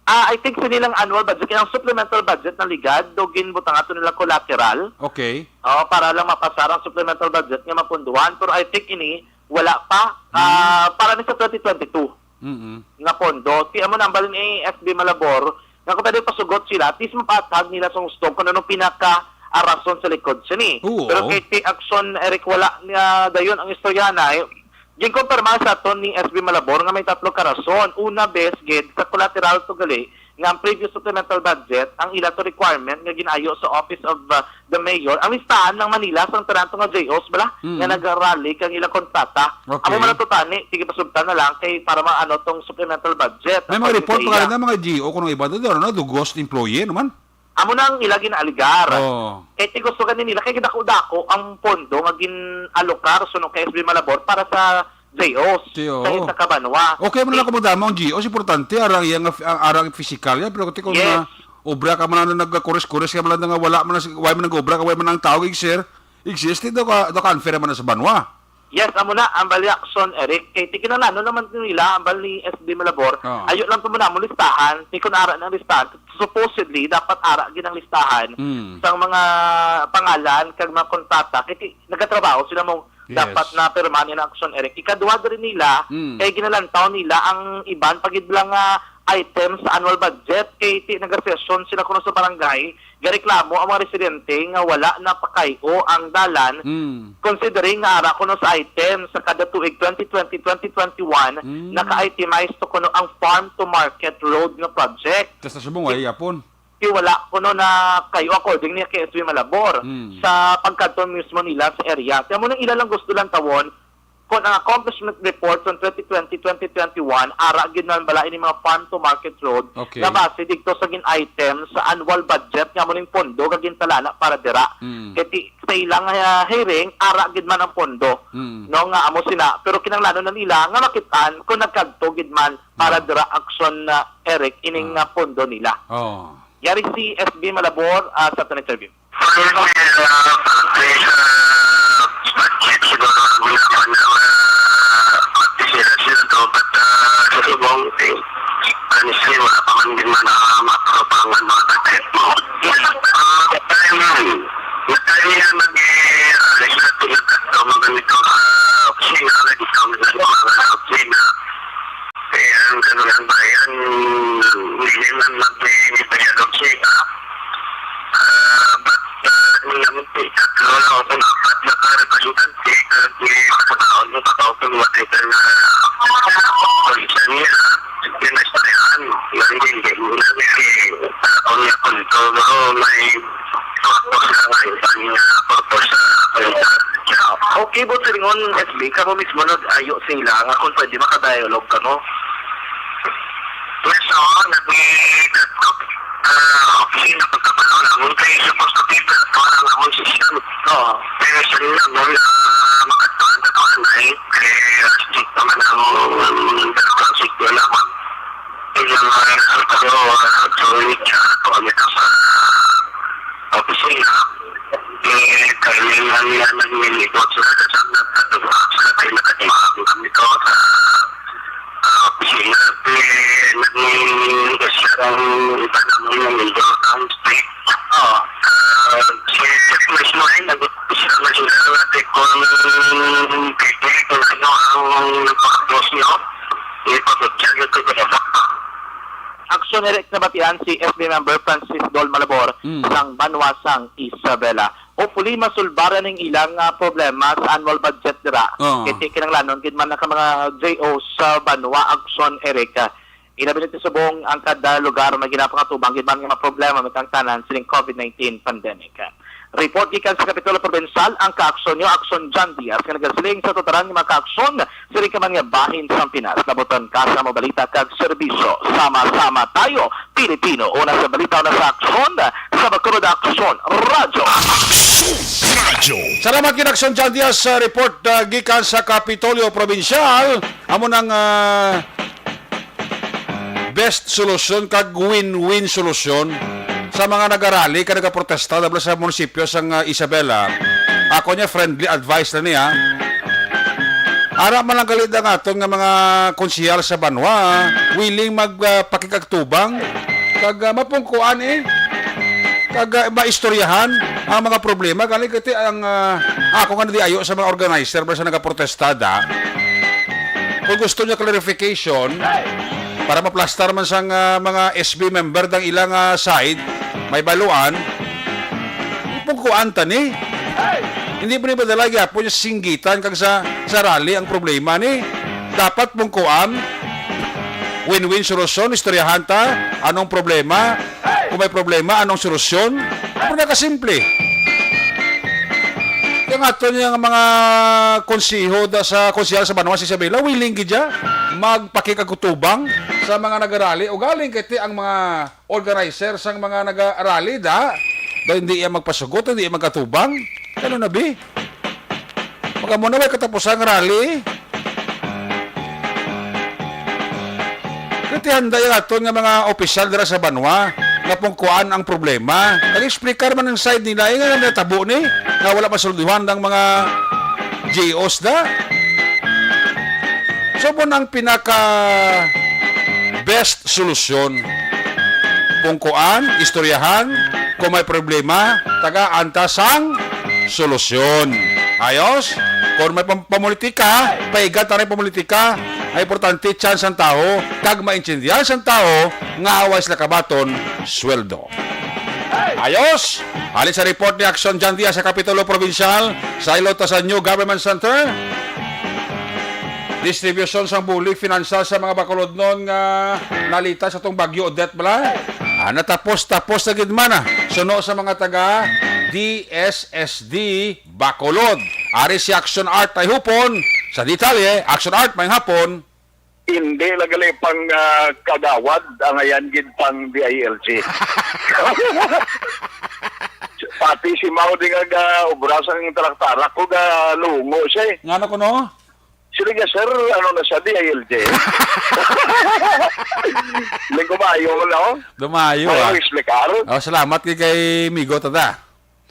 Ah, I think sa nilang annual budget, kaya ang supplemental budget na ligad, do ginbutang ato nila collateral. Okay. O, para lang mapasar ang supplemental budget nga mapunduhan. Pero I think ini, wala pa. Hmm. Ah, para ni sa twenty twenty-two Mm-mm. nga pondo. Ti amo na ang balin ni S B Malabor, nga kung pwede pasugot sila, at least mapatag nila sa gusto kung anong pinaka arason sa likod sini. Oo. Pero kay ti action, Eric, wala niya dayon ang istorya na, eh, ginkonfirma sa aton ni S B Malabor nga may tatlo ka rason. Una, bes, gid, sa collateral to gali, nga ang previous supplemental budget, ang ila to requirement nga ginayo sa Office of, uh, the Mayor, ang listahan ng Manila, sa tanan to nga J Os, bala, Mm. nga nagarally kang ilang kontrata. Okay. Amo man to tani, sige, pasugtan na lang kay para maano tong supplemental budget. May mga According report sa pa iya. Kanina, mga G O, kung ang iba doon, ano, dugos employee naman. Amo na ang ila ginaaligar. Oh. Kay ti gusto gani nila, kay gidako-dako ang pondo nga gin-alokar suno kay S B Malabor para sa J Os, J O. sa isa ka banwa. Okay, man lang kung magdamo ang G O, importante, arang iya nga, ang arang physical yan, pero kung Yes. na, Obra ka man, ano, nagkakures-kures ka man lang nga wala man, wala man nag-obra, kay wala man ang tao, ig-sir, exist, daw ka, daw ka unfair man sa banwa. Yes, amo na ang bali, Action Eric. Kay ti kinahanglan naman nila ang bali ni S B Malabor. Oo. Ayo lang to muna mo listahan. Ti kun ara na ang listahan, supposedly dapat ara gid ang listahan Mm. sang mga pangalan kag mga kontrata. Kay ti nagatrabaho sila mo Yes. dapat na pirmahan ni Action Eric. Ikaduha diri nila, Mm. kay ginalantaw nila ang iban pa gid lang nga items sa annual budget. Kay ti nagasesyon sila kuno sa barangay, gareklamo ang mga residente nga wala na pakay-o ang dalan, Mm. considering nga ara kuno sa items sa kada tuig twenty twenty, twenty twenty-one, Mm. naka-itemize to kuno ang farm to market road nga project. Tas sa subong, wala yapon. Ti wala kuno na kayo, according ni K S B Malabor, Hmm. sa pagkadto mismo nila sa area. Kaya mo nang ila lang gusto lang tawon, kung ang accomplishment report from twenty twenty, twenty twenty-one, ara gid man bala ini mga farm to market road Okay. na base dito sa gin-item sa annual budget nga mo ning pondo nga gintalana para dira. Hmm. Kay ti-, sa ilang, ah, hearing, ara gid man ang pondo. Hmm. No, nga amo sina, pero kinahanglanon na nila nga makitaan kung nagkadto gid man para Ah. dira, Action, ah, Eric, ining, Ah. ah, pondo nila. Oh. Yari si S B Malabor, ah, sa aton interview. Sorry, may, ah, may, ah, budget siguro ang ginawa na, ah, pagdesisyon to, but, ah, sa subong, eh, honestly, wala pa man din man, ah, ma-approve ang, ano, budget mo. Ah, timing. Yung timing na mag-, eh, ah, research na to, mga ganito, ah, opisina, nag-ikaw na sa mga opisina. Kaya ang Kalulang Bayan, hindi man magpipayalog siya. Ah, but, ah, nung naman po, tatlo lang ako, apat na ka representante, kaya may makabaon mo, pataw ko, whatever na, ah, kondisyon niya, ah, yung naistoryahan, yung hindi, hindi mo na, eh, ah, kung niya, kung ito, bro, may Okay, but silingon, S B, kamo mismo nag-ayo sila nga kung pwede makadialogue kamo. Yes, oo, nag-, ah, okay, napagkabalo namon kay supposed to be, pero wala namon si Sir. Oo. Pero sa nila mo, ah, makatuan na to, ang night, kay, ah, strict naman ang, ang, ang, ang, ang, ang, Ilang mga resultado, ah, actually, ah, kuwan ito sa opisina. Eh, kailangan nga nagmimikot sila sa nagkatuwa sila kay nakatimaan kami to sa ah, opisina. Eh, nagmimikot sila ang iba naman ng Mindoro Town Street. Oo. Ah, si Jeff mismo ay nag-, siya na sila natin kung pwede, kung ano ang pagkakos nyo. Action Eric, nabatian si S B member Francis Dol Malabor Mm. sang banwa sang Isabela. Hopefully, masulbaran ning ilang, ah, problema sa annual budget dira. Oo. Kay kinahanglanon gid man ang mga J O sa banwa, Action Eric. Ilabi na ti subong ang kada lugar may ginapangatubang gid man nga mga problema may kaangtanan sining COVID nineteen pandemic. Report gikan sa Kapitulo Provincial, ang Kaaksyon nyo, Aksyon John Diaz, nga nagasiling sa tutaran nga mga kaaksyon sa ikaman nga bahin sang Pinas. Labuton ka sa mga balita kag serbisyo. Sama-sama tayo, Pilipino. Una sa balita, una sa aksyon, sa Bacolod Aksyon Radyo. Radyo. Salamat gid, Aksyon John Diaz, sa report, ah, gikan sa Kapitolyo Provincial. Amo nang, ah, best solusyon kag win-win solusyon sa mga nagarali kag nagaprotesta diha sa munisipyo sang, ah, Isabela. Ako niya, friendly advice na niya. Ara man lang gali ang aton nga mga konsehal sa banwa, willing mag, ah, pakikagtubang kag, ah, mapungkuan, eh, kag, ah, maistoryahan ang mga problema. Gani kay ti ang, ah, ako nga nadiayo sa mga organizer ba sa nagaprotesta da. Kung gusto niya clarification, para maplastar man sang, ah, mga S B member dang ilang, ah, side, may baluan, ipungkuan ta ni. Hindi po ni padala gyapon yung singgitan kag sa, sa rally ang problema ni. Dapat pungkuan, win-win solusyon, istoryahan ta, anong problema, kung may problema, anong solusyon? Pero nakasimple. Kaya nga ito niya nga mga konsiho da sa konsehal sa banwa si Isabela, willing gid siya magpakikagutubang sa mga nagarali. Ugaling kay ti ang mga organizer sang mga nagarali da, daw hindi iya magpasugot, hindi iya magkatubang. Ano na, bi? Magamo na may katapusang rally. Kaya ti handa yung aton nga mga opisyal dira sa banwa. Nga pungkuan ang problema. Kag explicar man ang side nila, eh, nga natabo ni, nga wala masulduhan ng mga G Os na. So, mo ang pinaka best solusyon. Pungkuan, istoryahan, kung may problema, tagaan ta sang solusyon. Ayos? Kung may pam-, pamulitika, paigan ta na yung pamulitika. Ang importante, chance ang tao, kag maintindihan sang tao nga away sila kabaton, sweldo. Ayos! Halin sa report ni Action John Diaz sa Kapitulo Provincial, sa Ilota sa New Government Center. Distribution sang bulig financial sa mga Bacolodnon nga nalita sa tong Bagyo Odette bala. Ah, natapos, tapos na gid man, ah. Suno sa mga taga D S S D Bacolod. Ari si Action Art ay hupon. Sa detalye, Action Art, may hapon. Hindi na gali pang, ah, kagawad ang ayan gid pang D I L G. Pati si Mao di nga ga-, obra sang tarak-tarak ko ga lungo siya eh. Ngano kuno? Sila nga, "Sir, ano na siya, D I L G?" Linggo maayo mo na, oh. Dumayo, May ah. Explicar? Oh, salamat kay, kay Migo, tada.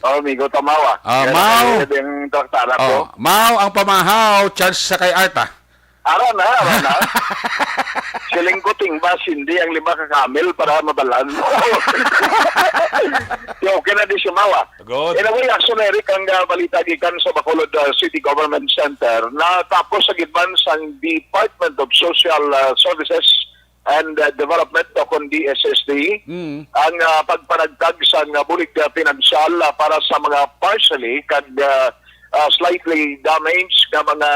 Oh, Migo Tamawa. Ah, Yan Mao. Ang, yung tarak-tarak ko. Oh, Mao ang pamahaw, chance sa kay Arta. Ara na, ara na. Siling ko, tingbas, hindi ang lima ka kamil para mabalan mo. Okay na di si Mawa. Good. Anyway, Action Eric, ang, ah, balita gikan sa Bacolod, ah, City Government Center, natapos sa gidman sang Department of Social, ah, Services and, ah, Development o kon D S S D Mm. ang, ah, pagpanagtag sang, ah, bulig, ah, pinansyal, ah, para sa mga partially kag, ah, ah, slightly damaged nga mga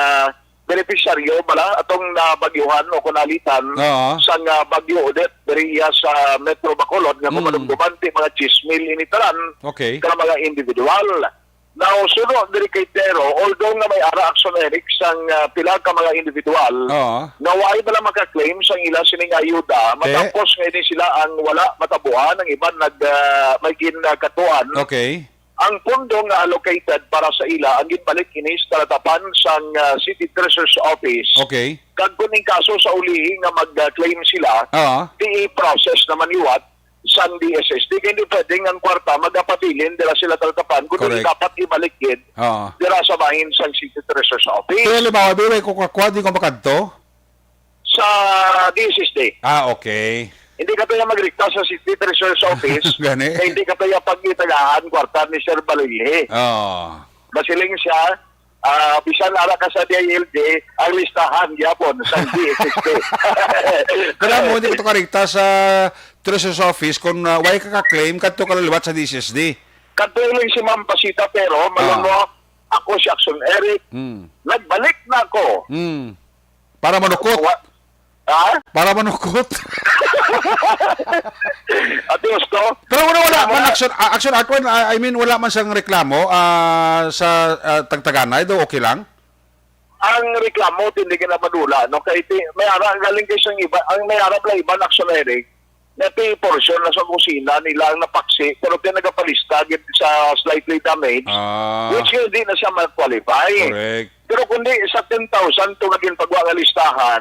benepisyaryo bala atong nabagyuhan o kon nalitan Oo. sang, ah, Bagyo Odette diri iya sa Metro Bacolod nga Mm. kumadumduman ti mga diyes mil ini tanan Okay. ka mga individual. Now, suno diri kay Tero, although nga may ara, Action Eric, sang, ah, pila ka mga individual, Oo. nga waay bala maka-claim sang ila sining ayuda, Te- matapos nga ini sila ang wala matabuan, ang iban nag, ah, may ginakatuan. Okay. Ang pondo nga allocated para sa ila, ang ginbalik ini sa talatapan sang, ah, City Treasurer's Office. Okay. Kag kung in kaso sa ulihi nga mag-claim sila, Oo. di i-process naman liwat sang D S S D. Kay hindi pwede nga ang kwarta magapabilin dira sila talatapan, kundi Correct. dapat ibalik gid Oo. dira sa bahin sang City Treasurer's Office. Pero halimbawa, di ba, kung kakwa, di ko makadto? Sa D S S D. Ah, okay. Hindi ka kaya magrikta sa City Treasurer's Office. Gani. Kay hindi ka kaya pagitagaan kwarta ni Sir Balili. Oo. Masiling siya, ah, bisan ara ka sa D I L G, ang listahan gyapon sa D S S D. Kaya mo, hindi ko karikta sa Treasurer's Office kung, ah, why ka ka-claim, kadto ka liwat sa D S S D. Kadto lang si Ma'am Pasita, pero, Ah. malam mo, ako si Action Eric. Hmm. Nagbalik na ako. Hmm. Para manukot. Wa-, ha? Para manukot. Ate Gusto? Pero wala, wala Wala. man action, ah, action art, wala, I mean, wala man sang reklamo, ah, sa, ah, tagtaganay, do okay lang? Ang reklamo, hindi ka na madula, no? Kay ti-, may ara, galing kay sang iba, ang may ara pala iba na action, Eric, na ti portion na sa kusina nila ang napaksi, pero ti nagapalista gid sa slightly damaged, Ah. which hindi na siya mag-qualify. Correct. Pero kundi sa ten thousand to nga ginpagwa nga listahan,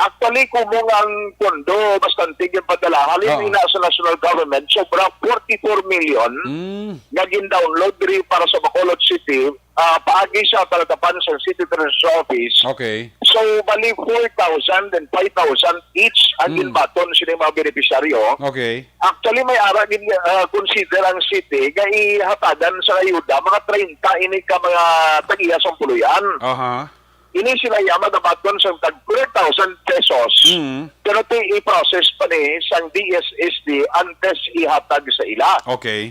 actually, kumong ang pondo, bastante ginpadala. Halin Oo. ina sa national government, sobra forty-four million Mm. nga gin-download diri para sa Bacolod City, ah, paagi sa talatapan sa City Treasurer's Office. Okay. So, bali four thousand and five thousand each ang Mm. ginbaton sini mga benepisyaryo. Okay. Actually, may ara gid, ah, consider ang city nga ihatagan sa ayuda mga treinta ini ka mga tag-iya sang puloy-an. Aha. Ini sila iya magabaton sa tag four thousand pesos. Mm. Pero ti i-process pa ni sang D S S D antes ihatag sa ila. Okay.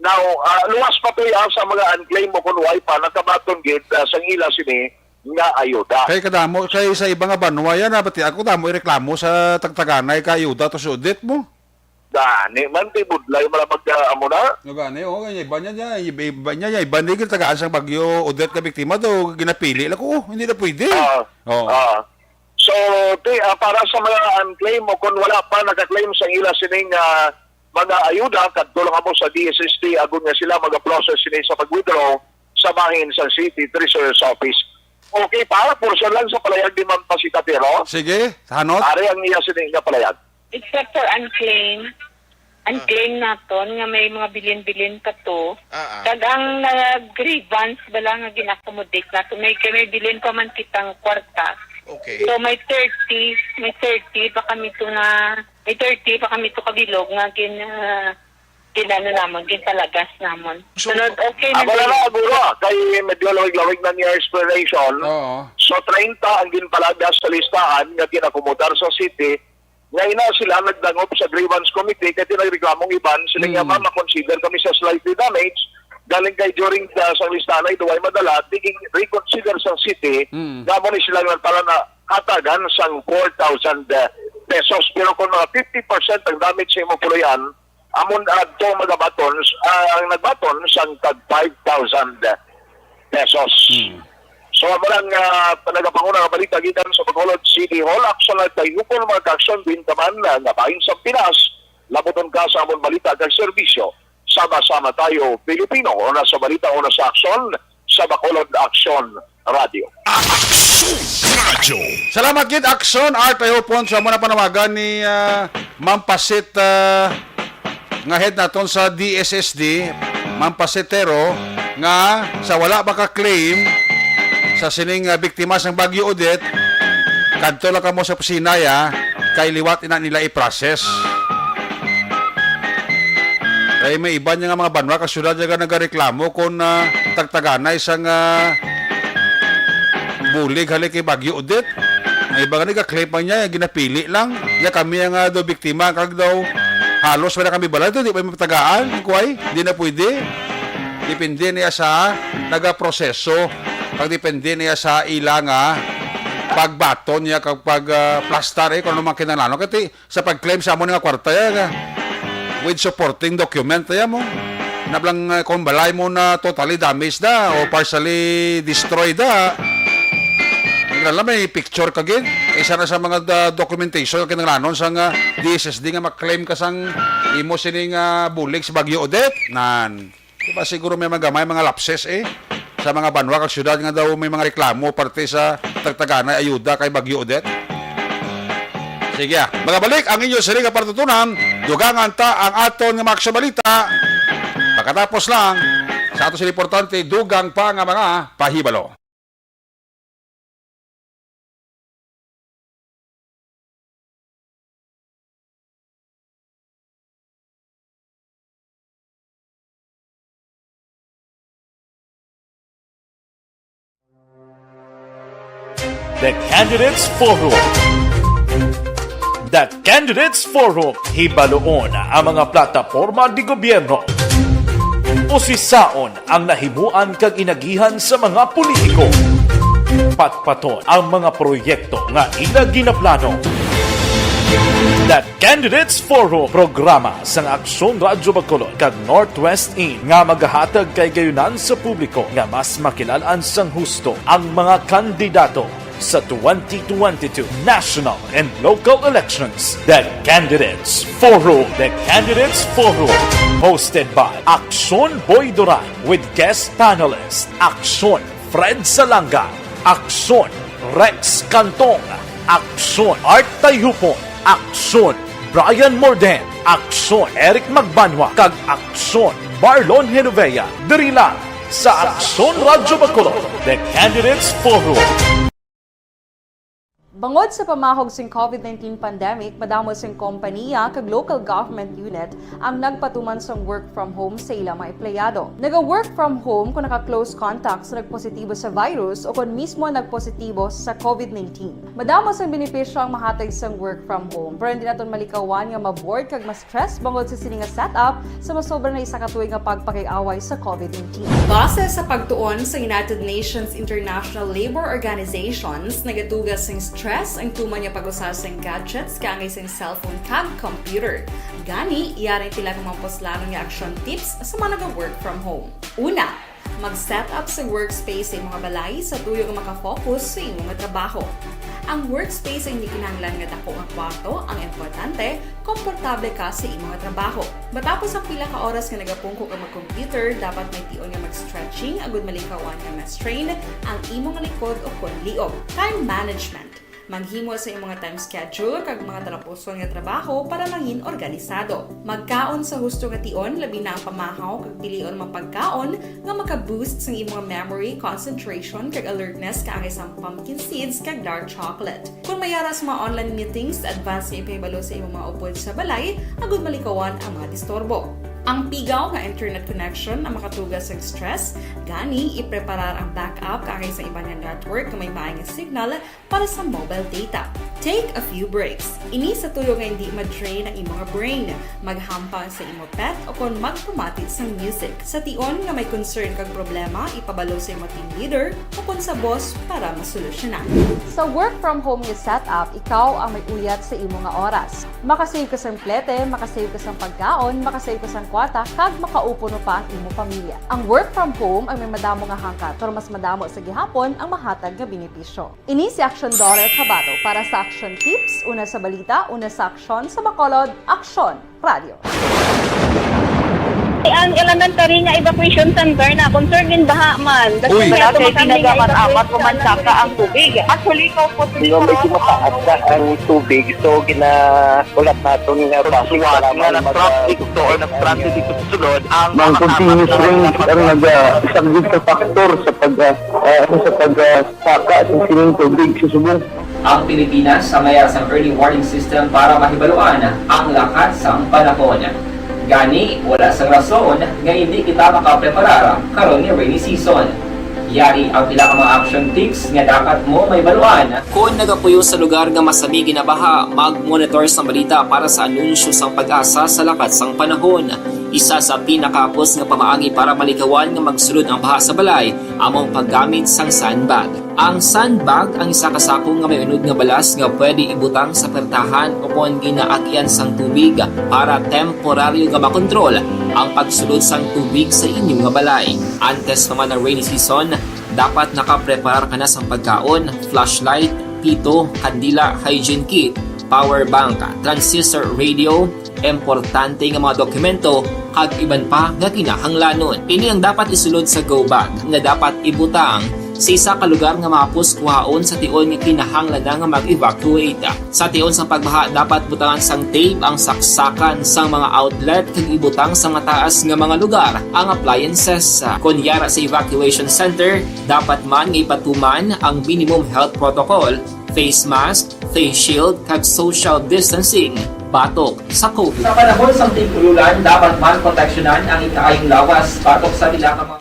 Now, ah, luwas pa to, ah, sa mga unclaimed o kung why pa nakabaton gid, ah, sang ila sini nga ayuda. Kay kadamo, kay sa iba nga banwa yan, ah, pati ako damo ireklamo sa tagtaganay ka ayuda to si Odette mo. Gani man, kay budlay man ang mag-, ah, amo na. No, gani, oh, kay iba niya, niya, iba, iba niya, niya, iba niya, gitagaan sang Bagyo Odette ka biktima do, ginapili lang ko, oh, hindi na pwede. Ah, Oo. ah. So, ti-, ah, para sa mga unclaimed o kung wala pa naka-claim sa ila sining, ah, mga ayuda, kadto lang mo sa D S S D, agon nga sila mag-process sini sa pag-withdraw sa bahin sa City Treasurer's Office. Okay pa, portion lang sa palayag ni Ma'am Pasita Piero. Sige, hanot. Ari ang iya sini nga palayag. Except for unclaimed, Ang Ah. claim naton nga may mga bilin-bilin pa to. Ah, ah. Kag ang, ah, grievance bala nga gin-accommodate nato, may, kay may bilin pa man kitang kwarta. Okay. So, may thirty, may thirty pa kami to nga, may thirty pa kami to kabilog nga gin-, ah, gin-ano namon, ginpalagas namon. So, Sunod, okay na Amo na din. lang, Aguro, ah, kay medyo lawig-lawig na niya explanation. Oo. So, treinta ang ginpalagas sa listahan nga ginakumudar sa city. Nga ina sila nagdangop sa grievance committee kay nagreklamong iban sila nga, Mm. "Ma'am, ma-consider kami sa slightly damage." Galing kay during the, sa listahan ay duway madala, tiging reconsider sa city, Mm. nga mo ni sila nga para na hatagan sang four thousand pesos. Pero kung mga fifty percent ang damage sa imong puloy-an, amon adto magabaton, ah, ang nagbaton sang tag five thousand pesos. Hmm. So, amo lang, ah, nagapanguna nga balita gikan sa Bacolod City Hall. Aksyon at kayupon, mga ka-aksyon, din ka man, ah, nga bahin sa Pinas, labuton ka sa amon balita kag serbisyo. Sama-sama tayo, Pilipino. Una sa balita, una sa aksyon, sa Bacolod Aksyon Radio. Aksyon Radio. Salamat gid, Aksyon Art. Ay hupon sa muna panawagan ni, ah, Ma'am Pasit, ah, nga head naton sa D S S D, Ma'am Pasitero, nga sa wala ba ka claim sa sining, ah, biktima sang Bagyo Odette, kadto lang kamo sa opisina, ya, kay liwat ina nila i-process. Kay may iban nga mga banwa kag syudad nga nagareklamo kon, ah, tagtaganay sang, ah, bulig halin kay Bagyo Odette. Ang iba nga nag-claim pa niya, ginapili lang. Ya kami ang, ah, daw biktima, kag daw halos wala kami balay, di pa matagaan. Kuway, di na pwede. Depende niya sa nagaproseso. Kag depende niya sa ila nga pagbaton niya kag pag, ah, plastar, eh, kung ano man kinahanglan. Kati, sa pag-claim sa amo nga kwarta, ya, nga with supporting document, ya mo. Nablang, uh, kung balay mo na totally damaged na o partially destroyed na, wala may picture ka gid. Isa na sa mga, uh, documentation nga kinahanglanon sa nga D S S D nga ma-claim ka sang imo sining, uh, bulig sa Bagyo Odette. Nan. Di ba siguro may mga gamay, mga lapses, eh, sa mga banwa kag syudad nga daw may mga reklamo parte sa tagtaganay ayuda kay Bagyo Odette? Sige, ah. Magabalik ang inyo sini nga partutunan, dugangan ta ang aton nga mga aksyon balita. Pagkatapos lang, sa ato sila importante, dugang pa nga mga pahibalo. The Candidates Forum. The Candidates Forum, hibaluon ang mga plataporma de gobyerno. Usisaon ang nahimuan kag inagihan sa mga politiko. Patpaton ang mga proyekto nga ila ginaplano. The Candidates Forum, programa sang Aksyon Radyo Bacolod kag Northwest In nga magahatag kay gayunan sa publiko nga mas makilal-an sang husto ang mga kandidato sa twenty twenty-two national and local elections. The Candidates Forum. The Candidates Forum, hosted by Aksyon Boy Duran with guest panelist Aksyon Fred Salanga, Aksyon Rex Cantong, Aksyon Art Tayhupon, Aksyon Brian Morden, Aksyon Eric Magbanwa, kag Aksyon Marlon Genovea, diri lang sa Aksyon Radyo Bacolod, The Candidates Forum. Bangod sa pamahog sing COVID nineteen pandemic, madamo sing kompaniya kag local government unit ang nagpatuman sang work from home sa ila mga empleyado. Naga-work from home kon naka-close contact sa nagpositibo sa virus o kon mismo nagpositibo sa COVID nineteen. Madamo sang benepisyo ang mahatag sang work from home, pero hindi naton malikawan nga ma-bored kag ma-stress bangod sa sini nga setup sa masobra na isa ka tuig nga pagpakig-away sa COVID nineteen. Base sa pagtuon sa United Nations International Labor Organizations, nagaduga sing stress ang tuman nga pag-usa sing gadgets kaangay sing cellphone kag computer. Gani, yari pila ka mga puslanon nga action tips sa mga naga-work from home. Una, mag-set up sa workspace sa imong balay sa tuyo nga makafocus sa imong trabaho. Ang workspace ay hindi kinahanglan nga dako nga kwarto ang importante, komportable ka sa imong trabaho. Matapos ang pila ka oras nga nagapungko ka mag-computer, dapat may tion nga mag-stretching agud malikawan nga ma-strain ang imong likod o kon liog. Time management. Maghimo sa imong time schedule kag mga talapuson nga trabaho para mangin organisado. Magkaon sa husto nga tion, labi na ang pamahaw kag pilion mga pagkaon nga maka-boost sang imong memory, concentration, kag alertness kaangay sang pumpkin seeds kag dark chocolate. Kung may ara sa mga online meetings, advance nga ipahibalo sa imong mga upod sa balay agud malikawan ang mga disturbo. Ang pigaw nga internet connection ang makatuga sa stress, gani ipreparar ang backup kaangay sa iban nga network nga may maay nga signal para sa mobile data. Take a few breaks. Ini sa tuyo nga hindi ma-drain ang imong brain. Maghampang sa imo pet o kon magpamati sang music. Sa tion nga may concern kag problema, ipabalo sa imo team leader o kon sa boss para masolusyonan. Sa work from home nga setup, ikaw ang may uyat sa imo nga oras. Makasave ka sang plete, makasave ka sang pagkaon, makasave ka sang kwarta, kag makaupo pa ang imo pamilya. Ang work from home ang may madamo nga hangkat, pero mas madamo sa gihapon ang mahatag nga benepisyo. Ini si Action Dora Cabato para sa Action Tips, una sa balita, una sa aksyon, sa Bacolod, Action Radio. Ang elementary nga evacuation center na concerned in baha man. Uy. Wala kay ginagamat-amat, kumansaka ang tubig. Actually, ikaw po, Di ba, medyo mataas na ang tubig, so ginahulat naton nga bus para nga mag-, nag-traffic to or nag-transit dito sa sulod ang Ang continuous rain ang nag-, ah, isang big factor sa pag, ah, ah, sa pag, ah, saka sa sining tubig sa subong. Ang Pilipinas ang may sang early warning system para mahibaluan ang lakat sang panahon. Gani, wala sang rason nga hindi kita makapreparar karon ni rainy season. Yari ang pila ka mga action tips nga dapat mo mahibaluan. Kon nagapuyo sa lugar nga masami ginabaha, mag-monitor sang balita para sa anunsyo sang PAGASA sa lakat sang panahon. Isa sa pinakahapos nga pamaagi para malikawan nga magsulod ang baha sa balay amo ang paggamit sang sandbag. Ang sandbag ang isa ka sako nga may unod nga balas nga pwede ibutang sa pertahan o kon ginaagian sang tubig para temporaryo nga makontrol ang pagsulod sang tubig sa inyo nga balay. Antes pa man ang rainy season, dapat nakapreparar ka na sang pagkaon, flashlight, pito, kandila, hygiene kit, power bank, transistor radio, importante nga mga dokumento, kag iban pa nga kinahanglanon. Ini ang dapat isulod sa go bag nga dapat ibutang sa isa ka lugar nga mahapos kuhaon sa tion nga kinahanglan na nga mag-evacuate. Sa tion sang pagbaha, dapat butangan sang tape ang saksakan sang mga outlet kag ibutang sa mataas nga mga lugar ang appliances. Kon yara sa evacuation center, dapat man nga ipatuman ang minimum health protocol, face mask, face shield, kag social distancing batok sa COVID. Sa panahon sang tig-ululan, dapat man proteksyonan ang ikaayong lawas batok sa pila ka mga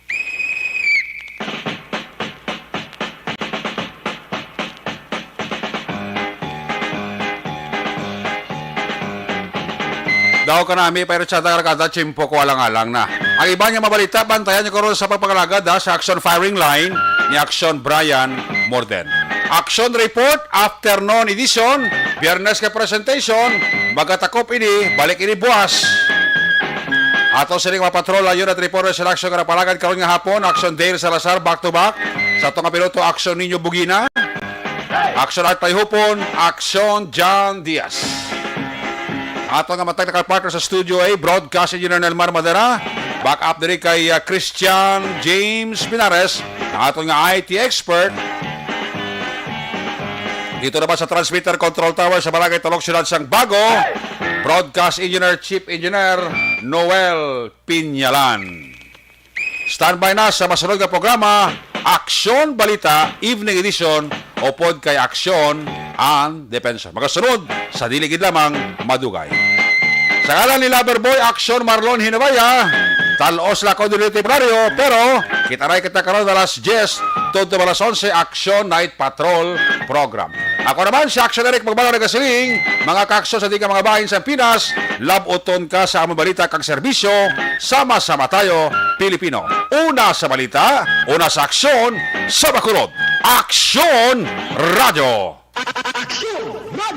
Daw ka nami, pero tsada ka kada tiyempo ko alang-alang na. Ang iban nga mabalita, bantayan niyo karon sa pagpangalagad, ha, sa Action Firing Line ni Action Brian Morden. Action Report, afternoon edition, Biyernes kay presentation, magatakop ini, balik ini buwas. Ato sini mga patrol, unit report sa action nga napalagad karon nga hapon, Action Dale Salazar, back to back. Sa ato nga piloto, Action Niño Bugina. Action Art Payhupon, Action John Diaz. Ato nga matag naka-partner sa Studio A, Broadcast Engineer Nelmar Madera. Back up diri kay, uh, Christian James Pinares, ang aton nga I T expert. Dito naman sa transmitter control tower sa Barangay Talok, Siyudad sang Bago, Broadcast Engineer, Chief Engineer Noel Pinyalan. Standby na sa masunod nga programa, Aksyon Balita, Evening Edition, upod kay Aksyon and Depensa. Magasunod sa dili gid lamang madugay. Sa ngalan ni Lover Boy, Aksyon Marlon Hinabaya, Talos la ko dili temporaryo, pero kita na kita karon alas diyes, tungod alas onse, Aksyon Night Patrol Program. Ako naman si Aksyon Eric Magbanwa nagasiling, mga kaaksyon sa di ka mga bahin sa Pinas, labuton ka sa among balita kag serbisyo, sama-sama tayo, Pilipino. Una sa balita, una sa aksyon, sa Bacolod. Aksyon Radio! Aksyon Radio!